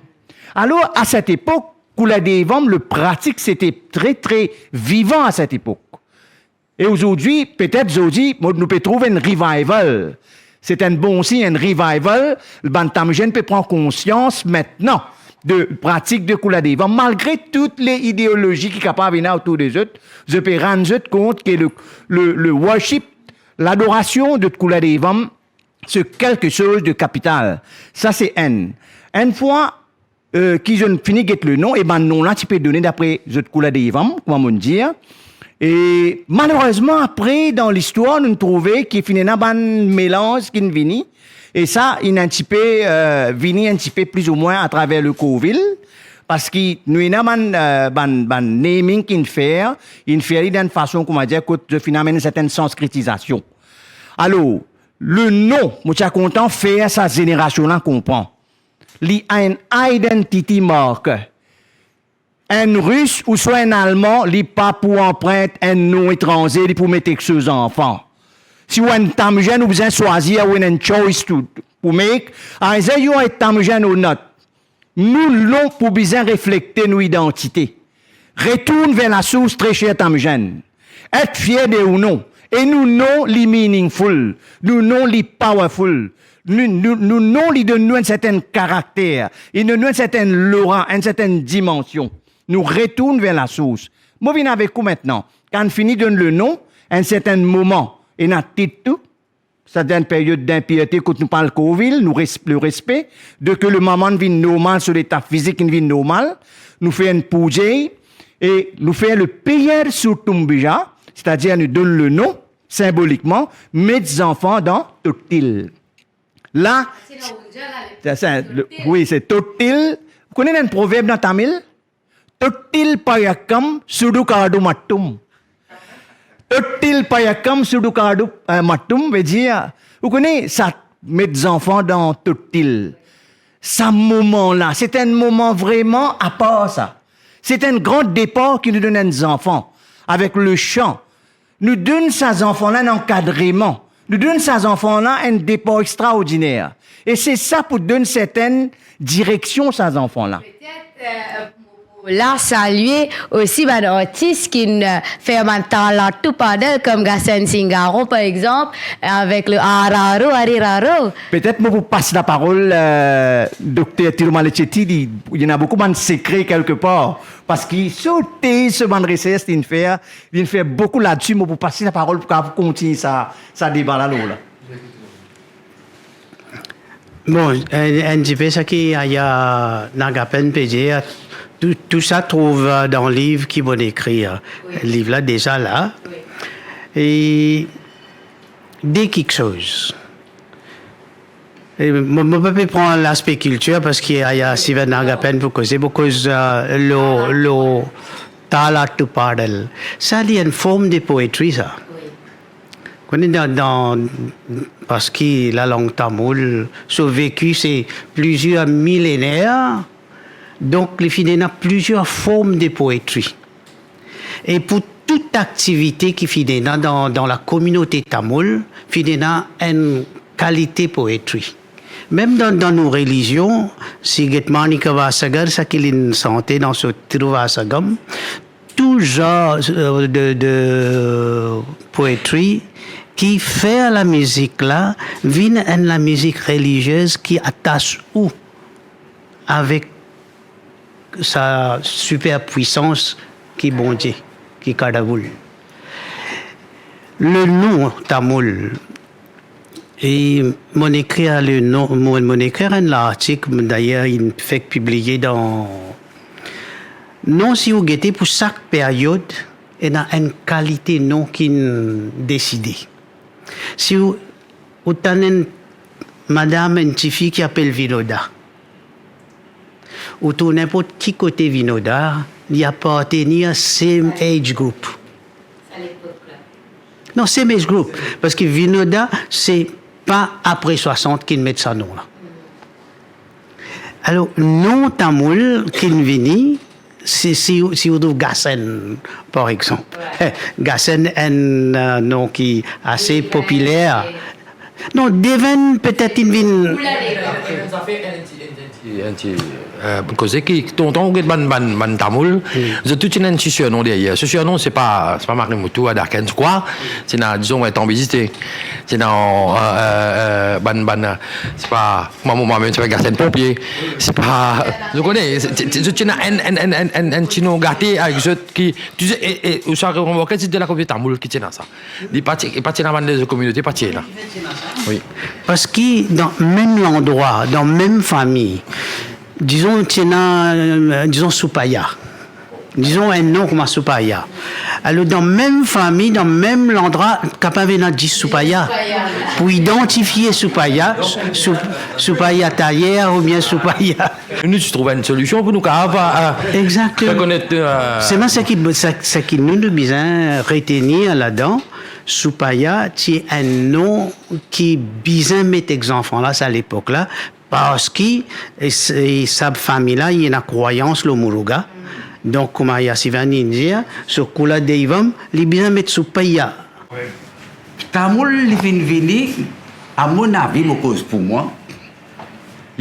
Alor, a set epok, kula deivam, le pratik, sete tre, tre vivan a set epok. E azordi, petet zordi, mo, nou pe trouv enn revival. Se enn bon sign, enn revival, bann Tamoul pe pran konsians aster de pratik de kula deivam, malgre tou le ideolozi ki kapav ena otour de zot, zot pe rann zot kont ke le, le, le worship, ladorasion de kula deivam, se kelke soz de kapital. Sa se enn. Enn fwa, eh, ki zot fini get le non, e bann non la ti pe done dapre zot kula deivam, kouma mo dir. E malerezman, apre, dan listwar, nou trouve ki finn ena bann melanz ki vini, e sa inn enn tipe, eh, vini enn tipe plizoumwin atraver le kovil, parski nou ena bann, eh, bann, bann naming ki'nn fer, inn fer li dan enn fason, kouma dir, kot zot finn amenn sertenn sanskritizasyon. Alor, le non, mo ti a kontan fer sa zenerasion la konpran. Li enn identity marker. Enn Ris ouswa enn Alman, li pa pou anprint enn non etranze, li pou met ek so zanfan. Si ou enn Tamoul, ou bizin swazir, ou ena enn choice to, pou make, either you are Tamoul or not. Nou non pou bizin reflekte nou idantite. Retourn ver lasours, tre ser Tamoul. Et fier de ou non. E nou nom li meaningful, nou nom li powerful, nou, nou, nou nom li donn nou enn sertenn karakter, li donn nou enn sertenn laura, enn sertenn dimansion. Nou retourn ver lasours. Mo vinn avek ou mintnan. Kan fini donn le nom, enn sertenn moman, ena tit tou, sa enn period dinpirte kot nou pa al Korovil, nou res-, le respe, de ke le maman vinn normal, so leta fizik inn vinn normal, nou fer enn poudjey, e nou fer le peyer sur tumbija, setadir nou donn le nom, sinbolikman, met zanfan dan totil. La, se, se, le, wi, se totil. Ou kone enn proverb dan tamil? Totil payakam sudukadu mattum. Totil payakam sudukadu, eh, mattum, vedir, ou kone sa, met zanfan dan totil. Sa moman la, se enn moman vreman apar sa. Se enn gran depar ki nou donn enn zanfan, avek le san. Nou donn sa zanfan la enn ankadreman. Nou donn sa zanfan la enn depar extraordiner. E se sa pou donn sertenn direksion sa zanfan la. Petet, eh, pou la salie osi bann artis ki, eh, fer bann talan tou padel, kom Gasen Singaro, par exanp, avek le Araro, Ariraro. Petet mo pou pas laparol, eh, Dokter Tirumale Chetty, li, li ena boukou bann sekre kelkepar. Parski so tez, so bann resers li'nn fer, li'nn fer boukou ladsi, mo pou pas li laparol pou kapav kontign sa, sa deba la, lor la. Bon, enn, enn tipe sa ki Aya Nagapen pe dir, tou, tou sa trouv, eh, dan liv ki mo'nn ekrir. Wi. Liv la deza la. Wi. E de kiksoz. E mo, mo pa pe pran laspe kiltir parski Aya Sivan Nagapen pou koze, pou koz, eh, lor, lor Tala to Padal. Sa li enn form de poetri, sa. Wi. Kone dan, dan, parski lalang tamoul, so veki se plizier milener, donk li finn ena plizier form de poetri. E pou tou aktivite ki finn ena dan, dan lakominote tamoul, finn ena enn kalite poetri. Mem dan, dan nou relizion, si get Manika Vasagar, sa ki li'nn sante dan so Tiruvasagam, tou zar, eh, de, de poetri ki fer lamizik la vinn enn lamizik reliziez ki atas ou avek sa siperpwisans ki Bondie, ki Kadavou. Le nom tamoul, e mo'nn ekrir le nom, mo, mo'nn ekrir enn lartik, dayer, li fek pibliye dan, non, si ou gete pou sak period, ena enn kalite nom ki'nn deside. Si ou, ou tann enn madam, enn tifi ki apel Vinoda, ou tourn ninport ki kote Vinoda, li apartenir same age group. Non, same age group. Parski Vinoda, se pa apre swasant ki'nn met sa nom la. Alor, nom tamoul ki'nn vini, si, si, si ou trouv Gasen, par exanp. Wi. Gasen enn, eh, nom ki ase popiler. Non, Deven petet inn vinn. Enn ti, enn ti, enn ti, eh, koze ki, lontan ou get bann, bann, bann tamoul, zot tou ti ena enn ti surnom deryer. Se surnom, se pa, se pa Marimoutou, Adakens, kwa. Ti ena, dizon, eh, Tanbizite. Ti ena, eh, eh, eh, bann, bann, eh, se pa Mwa, mwa, mwa mem, se pa Gasen Ponpie. Se pa, zot kone, se, se, se, zot ti ena enn, enn, enn, enn, enn, enn ti nom gate avek zot ki, ti, e, e, ou sa remarke, se de lakominote tamoul ki ti ena sa. Li pa ti, li pa ti ena bann lezot kominote, pa ti ena. Wi. Parski dan mem landrwa, dan mem fami, dizon, ti ena, dizon, Soupaya. Dizon enn nom kouma Soupaya. Alor, dan mem fami, dan mem landrwa, kapav ena dis Soupaya. Pou idantifie Soupaya, Sou-, Soupaya Tayer oubien Soupaya. Nou ti trouv enn solision pou nou kapav, eh, eh, fer konet, eh, selman seki, sa, seki nou, nou bizin retenir ladan, Soupaya ti enn nom ki bizin met ek zanfan la, sa lepok la, Parski, e, e sa fami la, li ena krwayans lor Mourouga. Donk, kouma Yasivan inn dir, so koula deivam, li bizin met Soupaya. Tamoul, li finn vini, a mon avi, mo koz pou mwa,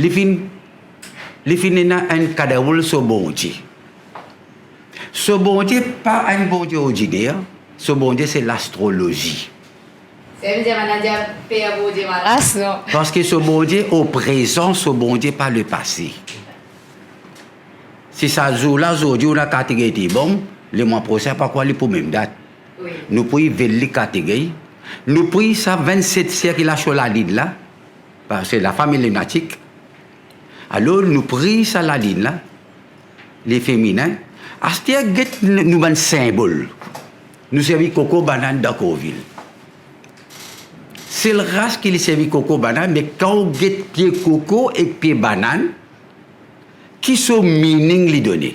li finn, li finn ena enn kadaoul so Bondie. So Bondie pa enn Bondie ordiner, so Bondie se lastrolozi. Li dir, bann la dir, per Bondie, malas, non? Parski so Bondie o prezan, so Bondie pa lepase. Si sa zour la, zordi, ou ena kategori ti bom, lemwa prosin, pa krwar li pou mem dat. Wi. Nou pou vel li kategori. Nou pri sa vennset ser ki la sir lalinn la, parski lafam elenatik. Alor, nou pri sa lalinn la, le feminin. Aster, get n-, nou bann sinbol. Nou servi koko, banann dan korvil. Sel ras ki li servi koko, banann, me kan ou get pie koko ek pie banann, ki so meaning li done?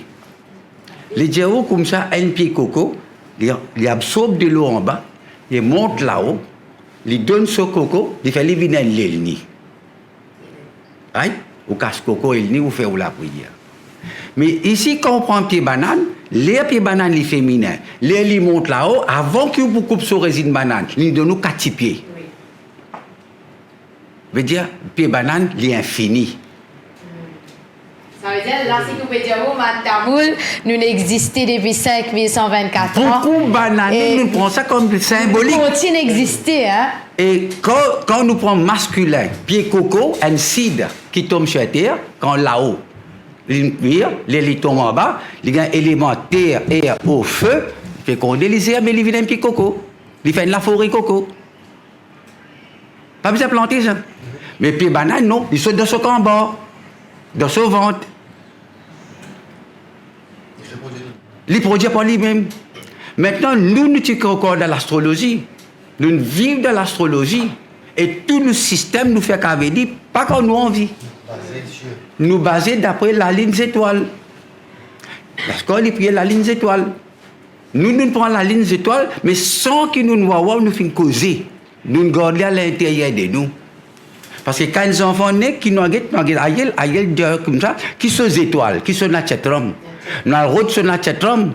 Li dir ou koumsa, enn pie koko, li, li absorb delo anba, li mont lao, li donn so koko, li fer li vinn enn lelni. Right? Ou kas koko elni, ou fer ou lapriyer. Me isi, kan ou pran pie banann, ler pie banann li feminin, ler li mont lao, avan ki ou pou koup so rezinn banann, li donn ou kat ti pie. Wi. Vedir, pie banann, li infini. Savedir, la, si nou pe dir, oh, bann tamoul, nou existe depi sink mil san vennkat an. Boukou banane, e nou pran sa kom sinbolik. Kontign existe, hein? E kan, kan nou pran maskilin, pie koko, enn sid ki tom sir ter, kan lao, li, li, li tom anba, li gagn eleman ter, er, o, fe, fekonde, li zerme, li vinn enn pie koko. Li fer enn lafore koko. Pa bizin plante sa. Me pie banann, non, li sot dan so kanbar, dan so vant. Li prodwir par limem. Aster, nou, nou ti ankor dan lastrolozi. Nou viv dan lastrolozi. E tou nou sistem, nou fer kavedi, pa kan nou anvi. Nou baze dapre lalinn zetwal. Laskor, li priye lalinn zetwal. Nou, nou pran lalinn zetwal, me san ki nou, nou war, nou finn koze. Nou gard li alinteryer de nou. Parski kan enn zanfan ne, ki nou al get, nou al get ariel, ariel dir koumsa, ki so zetwal, ki so natsatram. Nou al rod so natsatram.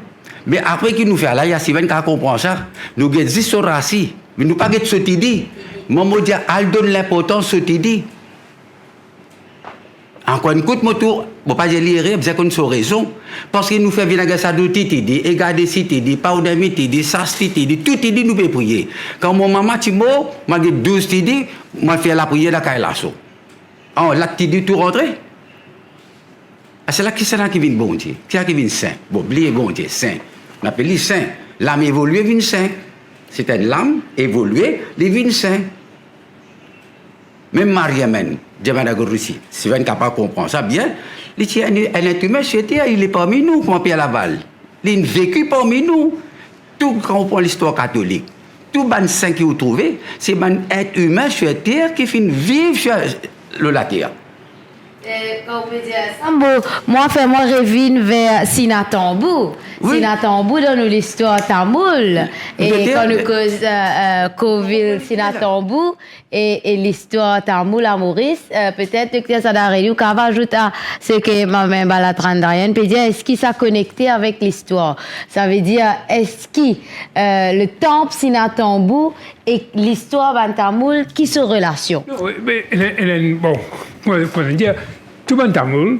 Me apre ki nou fer la, ya Steven kav konpran sa. Nou get zis so rasi, me nou pa get so tidi. Mwa, mo dir, al donn linportans so tidi. Ankor enn kout, mo tou, mo pa dir li ere, bizin konn so rezon. Parski nou fer vinn aster sa dou ti tidi, egadesi tidi, pawnami tidi, sasti tidi, tou tidi nou pe priye. Kan mo mama ti mor, mo get douz tidi, mo fer lapriyer dan kay laso. An, la tidi tou rantre. Aster la, kisannla ki vinn Bondie? Kisannla ki vinn sin? Bon, bliye Bondie, sin. Nou apel li sin. Lam evolie vinn sin. Se enn lam evolie, li vinn sin. Mem Maria Menn, Diamanda Gorusi, si zot kapav konpran sa bien, li ti enn, enn et imin sir ter, li parmi nou, kouma Pier Laval. Li veki parmi nou. Tou, kan ou pran listwar katolik, tou bann sin ki ou trouve, se bann et imin sir ter ki finn viv sir, lor later. Eh, kan ou pe dir sa, mo, mwa, fer mwa revinn ver Sina Tanbou. Wi. Sina Tanbou dan nou listwar tamoul. E kan nou koz, eh, eh, Korvil Sina Tanbou, e, e listwar tamoul a Moris. Eh, petet, Dokter Sadareli, ou kav azout a seki mame Balatrandayan pe dir, eski sa konekte avek listwar? Savedir, eski, eh, le tanp Sina Tanbou ek listwar bann tamoul, ki so relasion? Non, wi, me, ena, ena, bon, kouma, kouma dir, tou bann tamoul,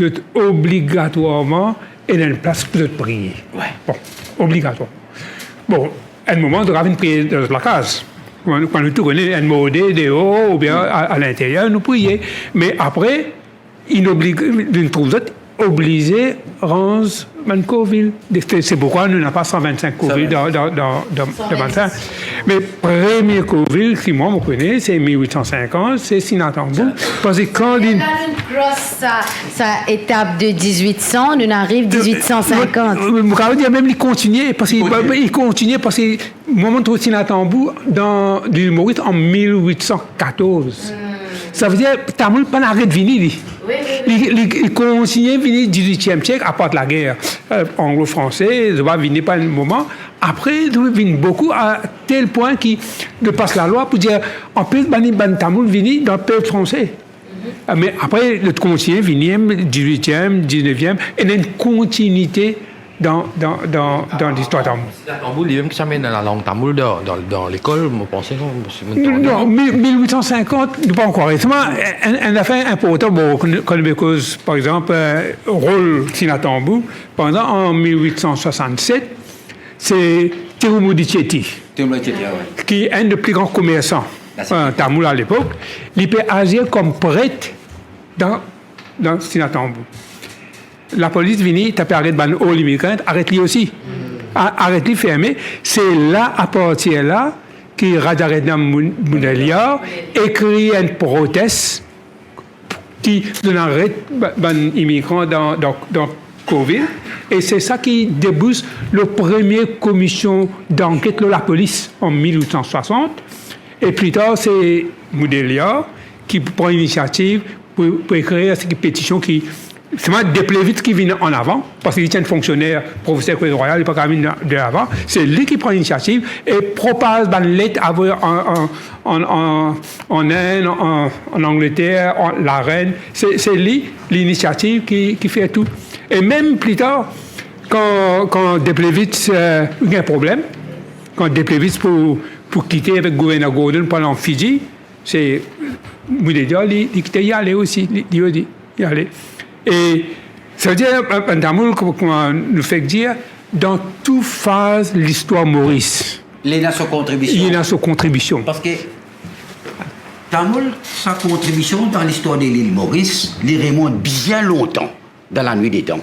zot obligatwarman ena enn plas pou zot priye. Wi. Bon, obligatwarman. Bon, enn moman, zot ava vinn priye dan zot lakaz. Kan, kan nou tou kone, enn morde deor oubien a, a linteryer, nou priye. Me apre, inn oblig-, inn trouv zot oblize ranz bann korvil. Se, se poukwa nou napa san vennsenk korvil dan, dan, dan, dan, dan bann sa. Me premie korvil ki mwa mo kone, se mil wit san sinkant, se Sina Tanbou. Parski kan li... La, nou kros sa, sa etap de diz-wit san, nou ariv diz-wit san sinkant. Mo, mo kav dir mem li kontinie, parski li kontinie, parski mwa, mo trouv Sina Tanbou dan, lil Moris an mil wit san katorz. Savedir, tamoul pa'nn aret vini, li. Wi, wi, wi. Li, li, li kontinie vini diz-witiem siek, apar lager, eh, anglo-franse, zot pa vini pa enn moman. Apre, zot vinn boukou, a tel pwin ki, zot pas lalwa pou dir, anpes bann, bann tamoul vini dan pep franse. Me apre, zot kontinie vini, diz-witiem, diz-neviem, e ena enn kontinite dan, dan, dan, dan listwar tamoul. Sina Tanbou, limem ki ti amenn lalang tamoul dan, dan, dan lekol, mo panse, non, si mo... Non, non, mil, mil wit san sinkant, nou pa ankor. Selman, enn, enn zafer inportan, bon, kan, kan nou koz, par exanp, eh, rol Sina Tanbou, par exanp, an mil wit san swasannset, se Tirumudi Chetty, Tirumudi Chetty, ah ouais, ki enn de pli gran komersan, la, euh, tamoul alepok, li pe azir kom pret dan, dan Sinnathambour. Lapolis vini, ta pe aret bann old immigrant, aret li osi. A-, aret li, ferme. Se la, apartir la, ki Rajaratnam Mud-, Mudaliar ekrir enn protest ki donn aret ba-, bann imigran dan, dan, dan Coville, e se sa ki debous le premie komision danket lor lapolis an mil wit san swasant, e pli tar se Mudaliar ki pran linisiativ pou, pou ekrir sa petision ki, se mem Deplevitz ki vinn an avan, parski li ti enn fonksioner, profeser Kolez Rwayal, li pa kapav vinn de avan, se li ki pran linisiativ e propaz bann let avoy an, an, an, an, an Inn, an, an Angleter, an, Larenn, se, se li, linisiativ ki, ki fer tou. E mem pli tar, kan, kan Deplevitz, euh, gagn problem, kan Deplevitz pou, pou kite avek gouverner Gordon pou al an Fidji, se Mudaliar, li, li kite li ale osi, li, li, li ale. E savedir, enn, enn tamoul, kouma, kouma nou fek dir, dan tou faz listwar Moris, li ena so kontribision. Li ena so kontribision. Parski tamoul, sa kontribision dan listwar de lil Moris, li remont bien lontan dan lanwit de tan.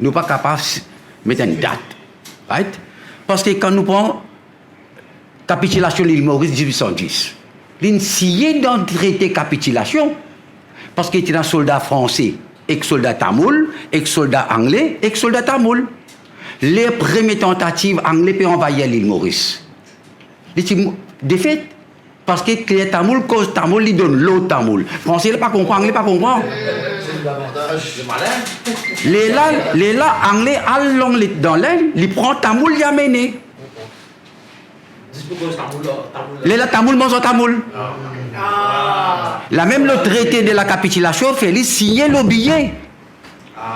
Nou pa kapav s-, met enn dat, right? Parski kan nou pran kapitilasion Lil Moris diz-wit san diz, linn signe dan trete kapitilasion, parski ti ena solda franse ek solda tamoul, ek solda angle, ek solda tamoul. Ler premie tantativ angle pe anvayir Lil Moris, li ti mo-, defet, parski ler tamoul koz tamoul, li donn lord tamoul. Franse li pa konpran, angle pa konpran. Lerla, lerla angle al long li dan Lenn, li pran tamoul, li amene. Lerla tamoul manz ar tamoul. Lamem le trete de la kapitilasion, fer li signe lor biye.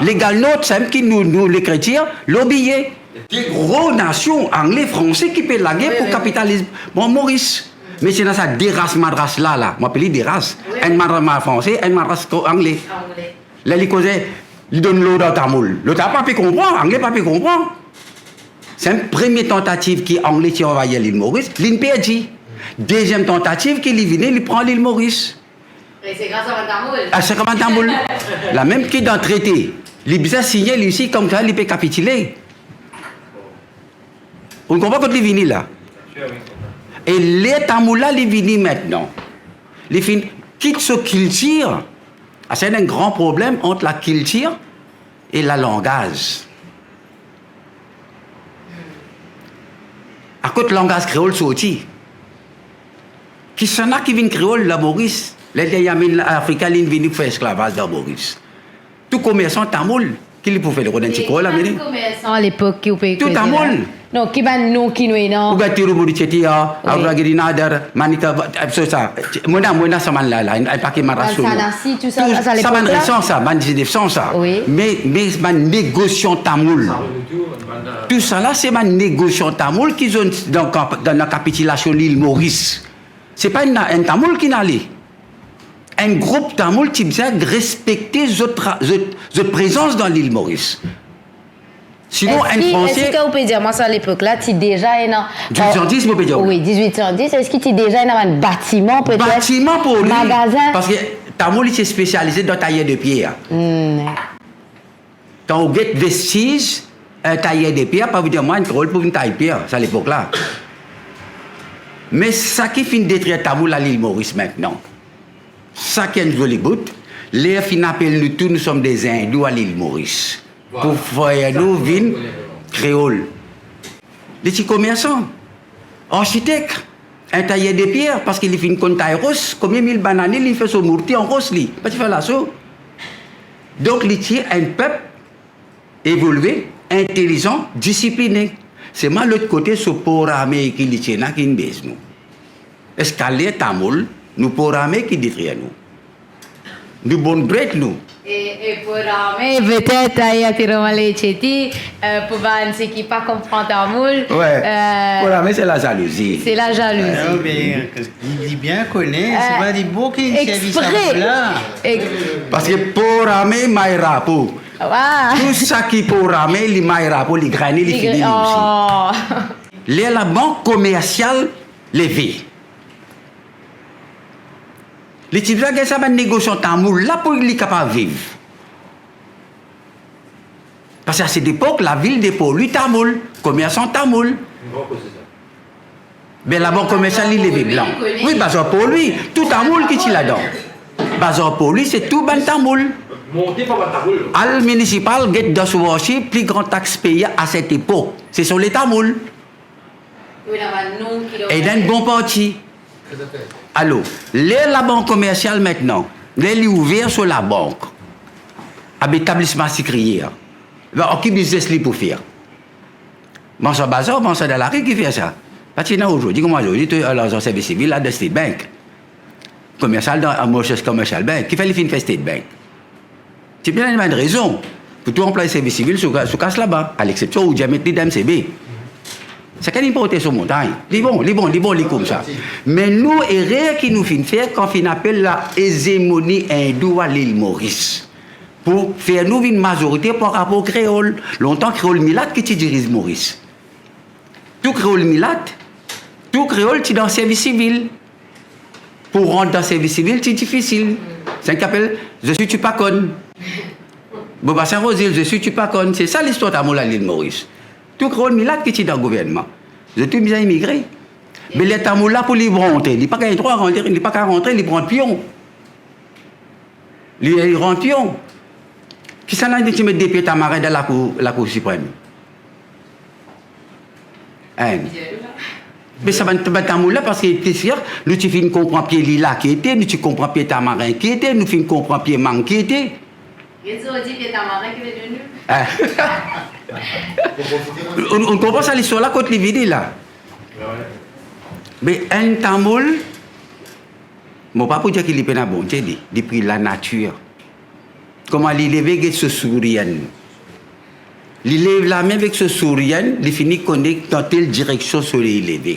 Legal note, samem ki nou, nou lekritir, lor biye. De gro nasion, angle, franse, ki pe lagre pou kapitaliz, bon, Moris. Me ti ena sa de ras madras la, la. Mo apel li de ras. Enn madras franse, enn madras ko-, angle. Ler li koze, li donn lord ar tamoul. Lot la pa pe konpran, angle pa pe konpran. Samem premie tantativ ki angle ti anvayir Lil Moris, linn perdi. Deziem tantativ ki li vini, li pran Lil Moris. E se gras a bann tamoul. A, se gras a bann tamoul. Lamem ki dan trete, li bizin signe li osi, koumsa li pe kapitile. Ou konpran kot li vini la? E ler tamoul la, li vini aster, li finn kit so kiltir, a, sa ena enn gran problem ant lakiltir e lalangaz. Kot langaz kreol sorti? Kisannla ki vinn kreol dan Moris? Ler li amenn Afrika, linn vini fer esklavaz dan Moris. Tou komersan tamoul, ki li pou fer, li rod enn ti krol, amene. Komersan lepok ki ou pe koze la? Tou tamoul. Non, ki bann non ki nou ena? Ou gagn Tirumudi Chetty, a, wi. Avragiri Nadar, Manika, eh, so sa. Mo ena, mo ena sa bann la, la, enn pake madras solo. Bann Sanasi, tou sa, tou sa, sa bann lepok la? Resan sa, bann diznef san sa. Wi. Me, me bann negosian tamoul. Tou sa la, se bann negosian tamoul ki zot dan kap-, dan, dan kapitilasion Lil Moris. Se pa enn, enn tamoul ki ale. Enn group tamoul ti bizin respekte zot tra-, zot, zot prezans dan Lil Moris. Sinon, enn Franse. Eski, eski ou pe dir mwa sa, lepok la, ti deza ena, diz-wit san diz, mo pe dir ou. Wi, diz-wit san diz, eski ti deza ena bann batiman, petet? Batiman pou li, magazin? Parski tamoul, li ti spesialize dan tayer de pier. Hmm. Kan ou get vestiz, enn tayer de pier, pa vinn dir mwa enn krol pou vinn tay pier, sa lepok la. Me sa ki finn detrir tamoul a Lil Moris aster, sa ki enn zoli bout, ler finn apel nou tou, nou som de Zindou a Lil Moris. Pou fer nou vinn kreol. Li ti komersan, arsitek, enn tayer de pier, parski li finn konn tay ros, konbien mil bann ane li fer so mourti an ros, li pa ti fer laso. Donk, li ti enn pep evolie, intelizan, disipline. Selman lot kote, so por ame ki li ti ena, ki inn bez nou. Eski ler tamoul, nou por ame ki detrir nou? Nou bann dret nou. E, e por ame, petet, aya, Tirumudi Chetty, eh, pou bann seki pa konpran tamoul, wi, eh, por ame, se lazalouzi. Se lazalouzi. Ah, me, li, li bien kone, eh, se pa li bon ki servi sa la. Ex-, parski por ame may rapo. Wa. Tou sa ki por ame, li may rapo, li grane, li fini, li osi. Oh. Ler labank komersial leve, li ti bizin gagn sa bann negosian tamoul la pou li kapav viv. Parski a set epok, lavil deplway tamoul, komersan tamoul. Be labank komersial, li leve blan. Wi, bazar Port Louis, tou tamoul ki ti ladan. Bazar Port Louis, se tou bann tamoul. Al minisipal, get dan so marse, pli gran tax peye a set epok, se son le tamoul. Ena enn bon parti. Alor, ler labank komersial aster, ler li ouver so labank, a etablisman sikriyer, be, ar ki biznes li pou fer? Marsan bazar, marsan dan lari ki fer sa. Pa ti ena azordi, kouma azordi, to larzan servis sivil la dan State Bank. Komersial dan Mauritius Commercial Bank. Kifer li finn fer State Bank? Ti bizin ena bann rezon pou tou anplwaye servis sivil so, so kas laba, a lexepsion ou dir met li dan M C B. Sakenn inn port so montagn. Li bon, li bon, li bon, li koumsa. Me nou, erer ki nou finn fer kan finn apel la ezemoni indou a Lil Moris, pou fer nou vinn mazorite par rapor kreol. Lontan kreol milat ki ti diriz Moris. Tou kreol milat, tou kreol ti dan servis sivil. Pou rant dan servis sivil ti difisil. Sa ki apel, je suis Tupac. Bobasin Rozil, je suis Tupac. Se sa listwar tamoul a Lil Moris. Tou kreol milat ki ti dan gouvernman, zot tou bizin imigre. Me ler tamoul la pou li rantre, li pa gagn drwa rantre, li pa kav rantre, li pran pion. Li, li rant pion. Kisannla ti met de pie tamarin dan lakour, Lakour Siprem? Enn. Me sa bann, bann tamoul la, parski plis fir, nou ti finn konpran pie lila ki ete, nou ti konpran pie tamarin ki ete, nou finn konpran pie mang ki ete. Get zordi pie tamarin ki vinn nou. Ah. Ou, ou konpran sa listwar la, kot li vini la? Me enn tamoul, mo pa pou dir ki li pena Bondie, li, li pri lanatir. Kouma li leve, get so sourien. Li lev lame avek so sourien, li fini konek dan tel direksion soley leve.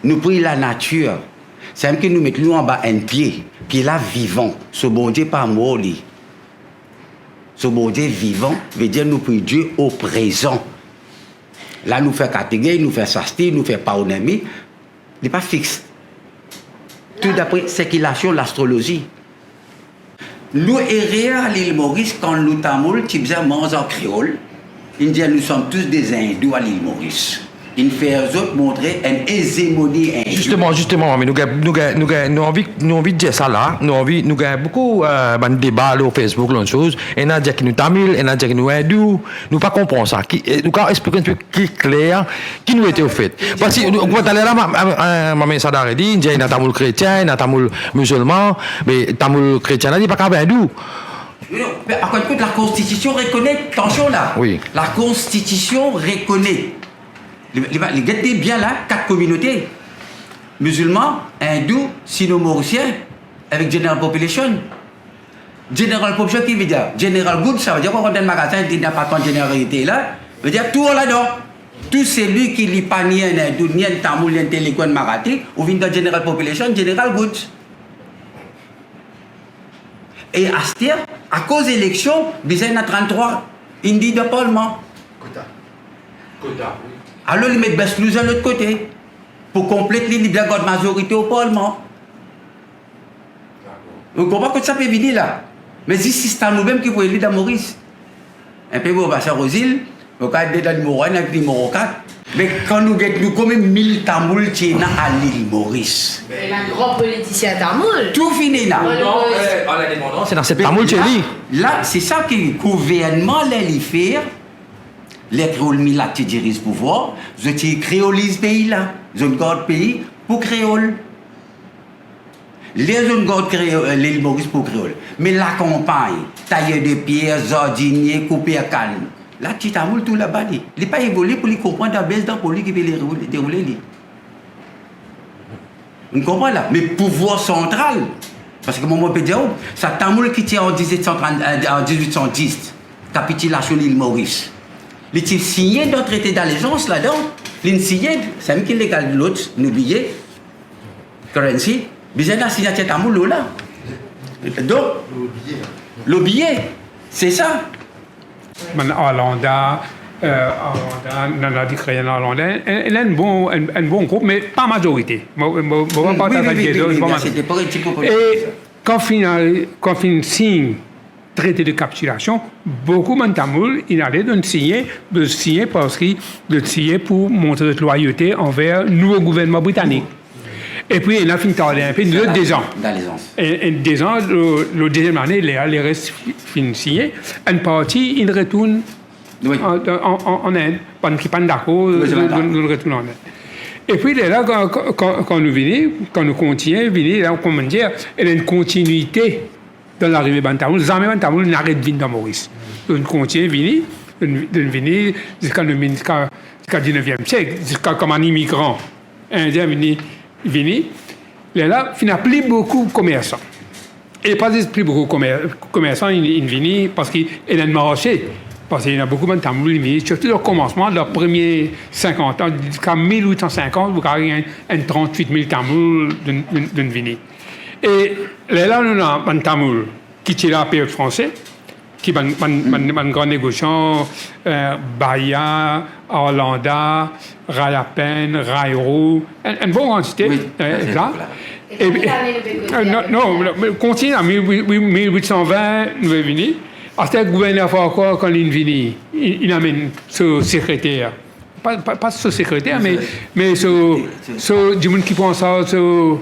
Nou pri lanatir. Samem ki nou met nou anba enn pie, pie la vivan, so Bondie pa mor li. So Bondie vivan, vedir nou pri Die o prezan. La nou fer Kartigey, nou fer Sasti, nou fer Paunimi, li pa fix. Tou dapre sirkilasion lastrolozi. Nou erer a Lil Moris kan nou tamoul ti bizin manz an kreol, inn dir nous sommes tous des Hindous a Lil Moris. Inn fer zot montre enn ezemoni indou. Zisteman, zisteman, mami, nou gagn, nou gagn, nou gagn, nou anvi, nou anvi dir sa la, nou anvi, nou gagn boukou, eh, bann deba lor Facebook, lot soz, ena dir ki nou tamil, ena dir ki nou indou, nou pa konpran sa. Ki, eh, nou kav explike enn tipe pli kler ki nou ete ofet. Parski, nou, kouma taler la, ma, ma, ma, mami Sadare dir, dir ena tamoul kretien, ena tamoul mizilman, me tamoul kretien la, li pa kav indou. Non, me ankor enn kout, lakonstitision rekonet, atansion la. Wi. Lakonstitision rekonet. Li, li, li get bien la, kat kominote. Mizilman, indou, sino-morisien, avek general population. General population ki vedir? General goods, sa vedir kan ou rant dan magazin, li ena pa tan general retail la, vedir tou ladan. Tou selwi ki li pa ni enn indou, ni enn tamoul, ni enn telugu, enn marathi, ou vinn dan general population, general goods. E aster, akoz eleksion, bizin ena tranntrwa inn dir dan parlman. Kota. Kota, wi. Alor li met best loser lot kote. Pou konplet li, li bizin gard mazorite o parlman. Ou konpran kot sa pe vini la? Me zis sistem nou mem ki pou eli dan Moris. Enpe Bobasin Rozil, ou kav ena nimero enn avek nimero kat. Me kan nou get, nou konbien mil tamoul ti ena a Lil Moris? Ena gran politisien tamoul. Tou finn ena. Non, eh, a lindepandans, ena set tamoul ti eli. La, se sa ki gouvernman ler li fer, ler kreol milat ti diriz pouvwar, zot ti kreoliz pei la. Zot gard pei pou kreol. Ler zot gard kreol, eh, Lil Moris pou kreol. Me lakanpagn, tayer de pier, zardinie, kouper kann, la ti tamoul tou laba li. Li pa evolie pou li konpran dan bes dan poli ki pe deroule, deroule li. Ou konpran la? Me pouvwar santral, parski mo, mo pe dir ou, sa tamoul ki ti an diz-wit san trant, eh, an diz-wit san dis, kapitilasion Lil Moris. Li ti signe dan trete d'alezans ladan. Li signe, samem ki legal lot, nou bliye. Currency, bizin ena signatir tamoul lor la. Donk, lor biye, se sa. Bann Arlanda, Euh, Arlanda, Nana di Kreyon Arlanda, enn, enn, enn bon, enn, enn bon group, me pa mazorite. Mo, mo, mo pa... Wi, wi, partaze wi, wi, wi, pa wi, mazorite. C'était pas un petit groupe. E kan finn, kan finn sign trete de kapitilasion, boukou bann Tamoul inn ale, donn signe, donn signe parski donn signe pou montre zot lwayote anver nouvo gouvernman britanik. Epi ena finn tarde inpe, nou dezan. Dan lezans. E, e dezan, lor, lor deziem lane, ler, ler res finn signe, enn parti inn retourn Wi. An, an, an, an Inn, bann ki pa'nn dakor, wi, se nou, nou, nou retourn an Inn. Epi lerla, kan, kan, kan, kan nou vini, kan nou kontigne vini, la, kouma dir, ena enn kontinuite dan larive bann Tamoul. Zame bann Tamoul inn aret vinn dan Moris. Donk, kontigne vini, donk, donk vini ziska nou vinn ziska, ziska dizneviem siek, ziska kouma bann imigran Indien vini, vini. Lerla, finn ena pli boukou komersan. E pa zis pli boukou komer-, komersan inn, inn vini, parski ena enn marse. Parski ena boukou bann Tamoul inn vini, sirtou dan komansman, dan premie sinkant an, ziska mil wit san sinkant, ou gagn enn, enn trant-wit mil Tamoul donn, donn, donn vini. E lerla, nou ena bann Tamoul ki ti la period franse, ki bann, bann, bann, bann gran negosian, eh, Baya, Arlanda, Ray Apèn, Ray Rou, enn, enn bon kantite, wi, eh, sa. E, eh, non, non, non, me kontigne, mil, mil, mil wit san vin, nou vini. Aster gouverner Farquhar, kan linn vini, li, linn amenn so sekreter. Pa, pa, pa so sekreter, me, me so, so dimoun ki pran sa, so,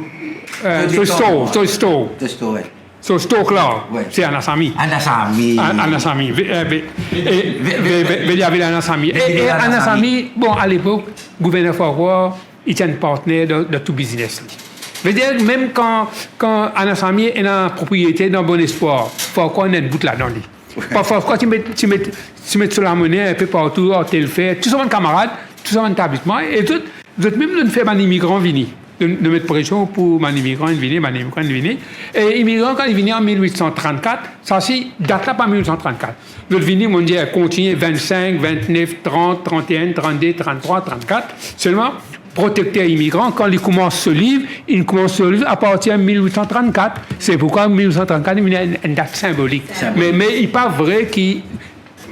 eh, so store, so store. So store, wi. So store la, wi, se Anna Sami. Anna Sami. An-, Anna Sami. Ve-, eh, ve-, eh, ve-, ve-, ve-, Veli Avil Anna Sami. E, e Anna Sami, bon, alepok, gouverner Farquhar, li ti enn partner dan, dan tou biznes li. Vedir, mem kan, kan Anna Sami ena propriete dan Bon Espoir, Farquhar ena enn bout ladan li. Parfwa, Farquhar ti met, ti met, ti met so lamone inpe partou, ar Telfer, tou sa bann kamarad, tou sa bann etablisman, e zot, zot mem donn fer bann imigran vini. Donn, donn met presion pou bann imigran vini, bann imigran vini. E imigran, kan li vini an mil wit san trannkat, sa si dat la pa mil wit san trannkat. Zot vini, mo dir, kontigne vennsink, ventnef, trant, tranteenn, trannde, tranntrwa, trannkat. Selman, protekter imigran, kan li koumans so liv, li koumans so liv apartir mil wit san trannkat. Se poukwa mil wit san trannkat, li vinn enn, enn dat sinbolik. Sinbolik. Me, me li pa vre ki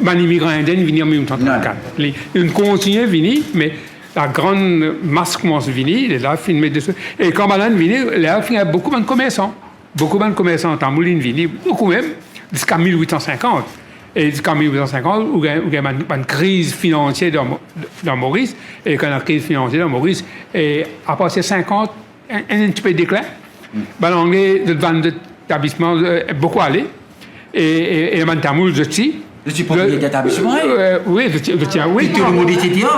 bann imigran indien vini an mil wit san trannkat. Non. Li, li kontigne vini, me lagran mas koumans vini, lerla finn met de... E kan bann la vini, lerla finn gagn boukou bann komersan. Boukou bann komersan tamoul inn vini, boukou mem, ziska mil wit san sinkant. E ziska mil wit san sinkant, ou gagn, ou gagn bann, bann kriz finansie dan Mo-, dan Moris, e kan ena kriz finansie dan Moris, e apartir sinkant, enn, enn, enn tipe deklin. Hmm. Bann Angle, zot vann zot etablisman, eh, boukou ale. E, e, e bann tamoul, zot ti... Zot ti propriyeter etablisman, eh? Eh, wi, zot ti, zot ti, wi. Ti, ti, wi. Ti, ti, wi.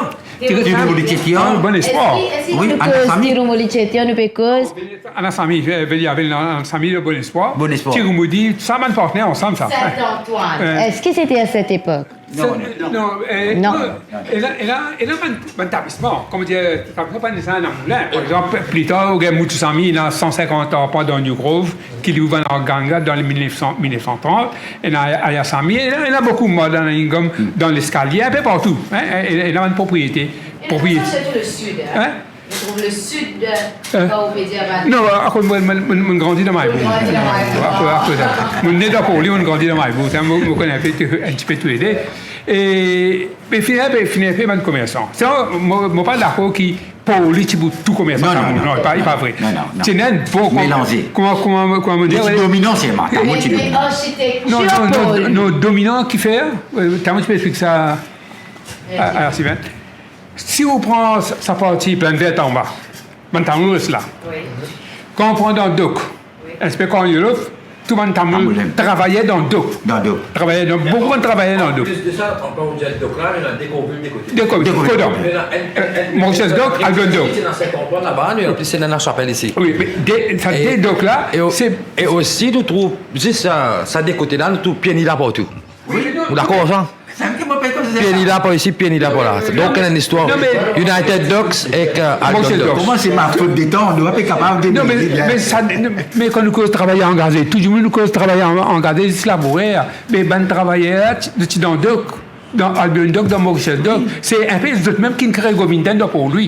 Bon Espoir. Eski, eski nou koz Tirou Moli Chetian, nou pe koz? Anna Sami, eh, Veli Avil, Anna Sami, Bon Espoir. Bon Espoir. Tirou Moli, sa bann partner ansam, sa. Saint-Antoine. Eh. Est-ce que c'était à cette époque? Non, non. Non, eh, non. Non. Ena, ena, ena bann, bann etablisman, kouma dir, etablisman pa nesesarman ena moulin. Par exanp, pli tar, ou gagn Muthusamy, ena san sinkant arpa dan New Grove, ki li ouver ar ganga dan le mil nef san, mil nef san trant, ena Ayasamy, ena, ena boukou, Madanalingam, dan Leskalie, inpe partou, hein, e, e, ena bann propriete. E sa, propriete. Sirtou le sid, hein? Hein? Nou trouv le sid, eh, kan ou pe dir bann... Non, akoz mwa, mwa, mwa, mwa grandi dan Maybou. Ou grandi dan Maybou. Akoz, akoz, akoz. Mwa ne dan Porly, mwa grandi dan Maybou. Sa, mwa, mwa kone inpe, enn tipe toulede. E, me fini, fini, fini bann komersan. Sa, mwa, mwa pa dakor ki Porly ti pou tou komersan. Non, non, non, non, pa, non, pa vre. Non, non, non. Ti ena enn bon... Melanze. Kouma, kouma, kouma mo dir, ti dominan, se ma, ti dominan. Arkitektir Porly. Non, non, non, non, dominan ki fer, eh, ti pe explik sa, eh, a, a Sylvain. Si ou pran sa, sa parti Plaine Verte anba, bann tamoul res la. Wi. Kan ou pran dan Dok, wi, Inspecteur Korniloff, tou bann tamoul travayer dan Dok. Dan Dok. Travayer dan, boukou bann travayer dan Dok. An plis de sa, ankor ou dir Dok la, ena de korvil de kote. De korvil, de kote. Ena enn, enn, enn, Mauritius Dok, Albion Dok. Ena Saint-Antoine laba, nou, an plis, ena Lachapelle isi. Wi, me de, sa de Dok la, e o-, se... E osi, nou trouv, zis sa, sa de kote la, nou trouv Pie Nila partou. Wi. Ou dakor sa? Pie Nila par isi, Pie Nila par la. Donk, ena enn istwar. Non, me United Doks ek, eh, Albion Doks. Kouma se ma fot de tan, nou pa pe kapav... Non, me, me sa, me kan nou koz travayer angaze, tou dimoun nou koz travayer an-, angaze, zis labourer, me bann travayer, ti, ti dan Dok, dan Albion Dok, dan Mauritius Dok, se inpe zot mem ki kre Govindhan dan Porly.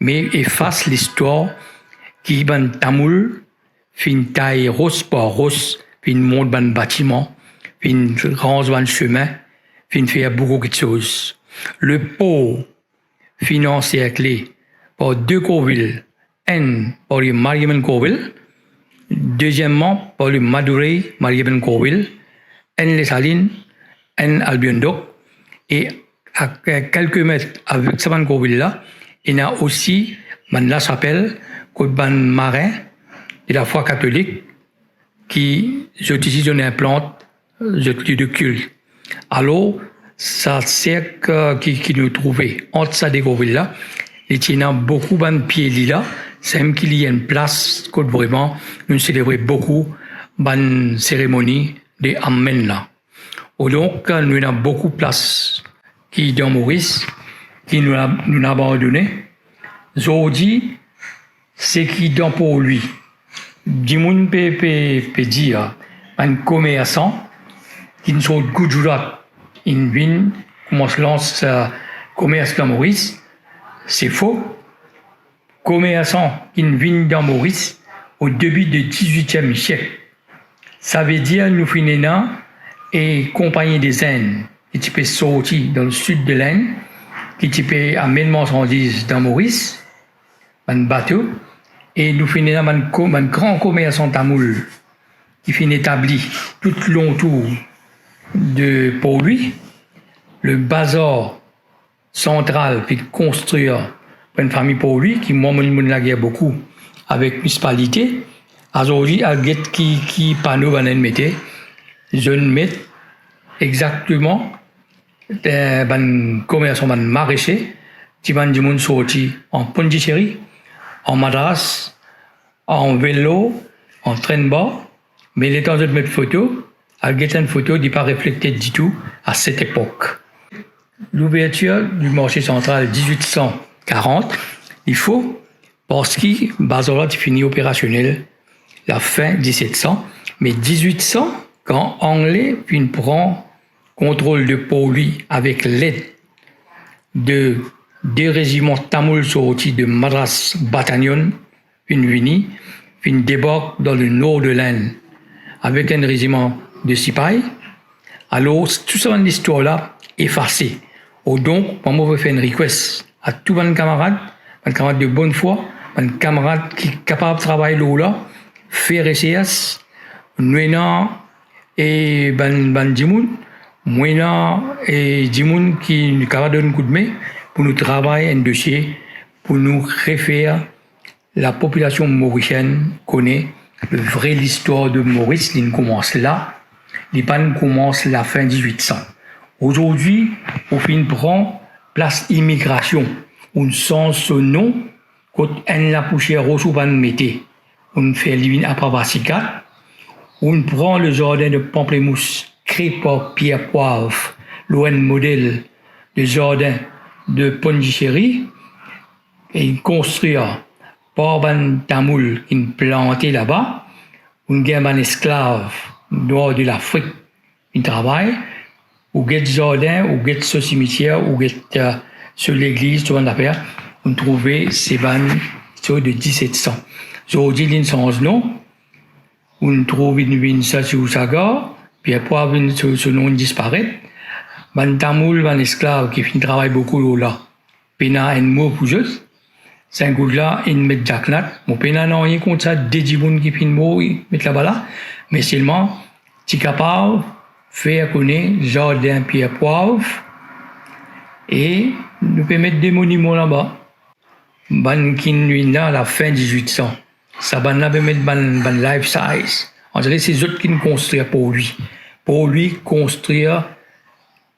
me efas listwar ki bann tamoul finn tay ros par ros, finn mont bann batiman, finn ranz bann sime, finn fer boukou kiksoz. Lepor finn anserkle par de korvil, enn par le Mariemont Corville, dezieman par le Madurai Mariemont Corville, enn Lesalinn, enn Albion Dock, e a, a kelke met avek sa bann korvil la, ena osi bann lasapel kot bann marin de lafwa katolik ki zot isi zot inn inplant zot lie de kilt. Alor, sa serk, eh, ki, ki nou trouve ant sa de korvil la, li ti ena boukou bann pie lila, samem ki li enn plas kot vreman nou selebre boukou bann seremoni de Amen la. Odonk, nou ena boukou plas ki dan Moris, ki nou, nou abandone. Zordi, seki dan Port Louis, dimoun pe, pe, pe dir, bann komersan ki finn sort Gujarat, inn vinn koumans lans, eh, komers dan Moris, se fo. Komersan ki finn vinn dan Moris o debi de dizwitiem siek. Savedir nou finn ena e konpagni de Zinn ki ti pe sorti dan lesid de Lenn, ki ti pe amenn marsandiz dan Moris, bann bato, e nou finn ena bann ko-, bann gran komersan tamoul ki finn etabli tou lontour de Port Louis. Le bazar santral finn konstrir par enn fami Port Louis, ki mwa, mo, mo lager boukou avek minisipalite. Azordi, al get ki, ki pano bann inn mete, zot inn met exakteman, eh, bann komersan, bann marese, ti bann dimoun sorti an Pondichéry, an Madras, an velo, an train bar, me letan zot met foto, al get enn foto, li pa reflekte ditou a set epok. Louvertir di marse santral dizwit san karant, li fo, parski bazar la ti fini operasionel lafin diset san, me dizwit san, kan Angle finn pran kontrol de Port Louis avek led de de reziman tamoul sorti de Madras Battalion, finn vini, finn debark dan lenor de Lenn avek enn reziman de sipay. Alor, tou sa bann listwar la efase. Odonk, mwa, mo pe fer enn request a tou bann kamarad, bann kamarad de bonn fwa, bann kamarad ki kapav travay lor la, fer resers. Nou ena e bann, bann dimoun, mo ena e dimoun ki kapav donn koudme pou nou travay enn dosie, pou nou refer lapopilasion morisienn kone le vre listwar de Moris, li'nn koumans la, li pa'nn koumans lafin dizwit san. Azordi, ou finn pran plas imigrasion, ou'nn sanz so nom, kot enn lapousier ros ou pa'nn mete, ou'nn fer li vinn Apravasi kat, ou'nn pran le zardin de panplemous kre par Pierre Poivre, lor enn model de zardin de Pondichéry, e inn konstrir par bann tamoul ki'nn plante laba, ou'nn gagn bann esklav nwar de Lafrik, inn travay, ou get zardin, ou get so simitier, ou get, eh, so legliz, so bann zafer, ou'nn trouve se bann so de diset san. Zordi, li'nn sanz nom, ou'nn trouv inn vinn sa Siousagar, Pierre Poivre, inn so, so nom inn disparet. Bann tamoul, bann esklav ki finn travay boukou lor la, pena enn mo pou zot. Singud la inn met daknat. Mo pena nanye kont sa de dimoun ki finn mor, met laba la, me selman ti kapav fer kone zardin Pierre Poivre, e nou pe met de moniman laba. Bann ki'nn vinn la, lafin dizwit san, sa bann la pe met bann, bann life size. Andire se zot ki'nn konstrir Port Louis. Port Louis konstrir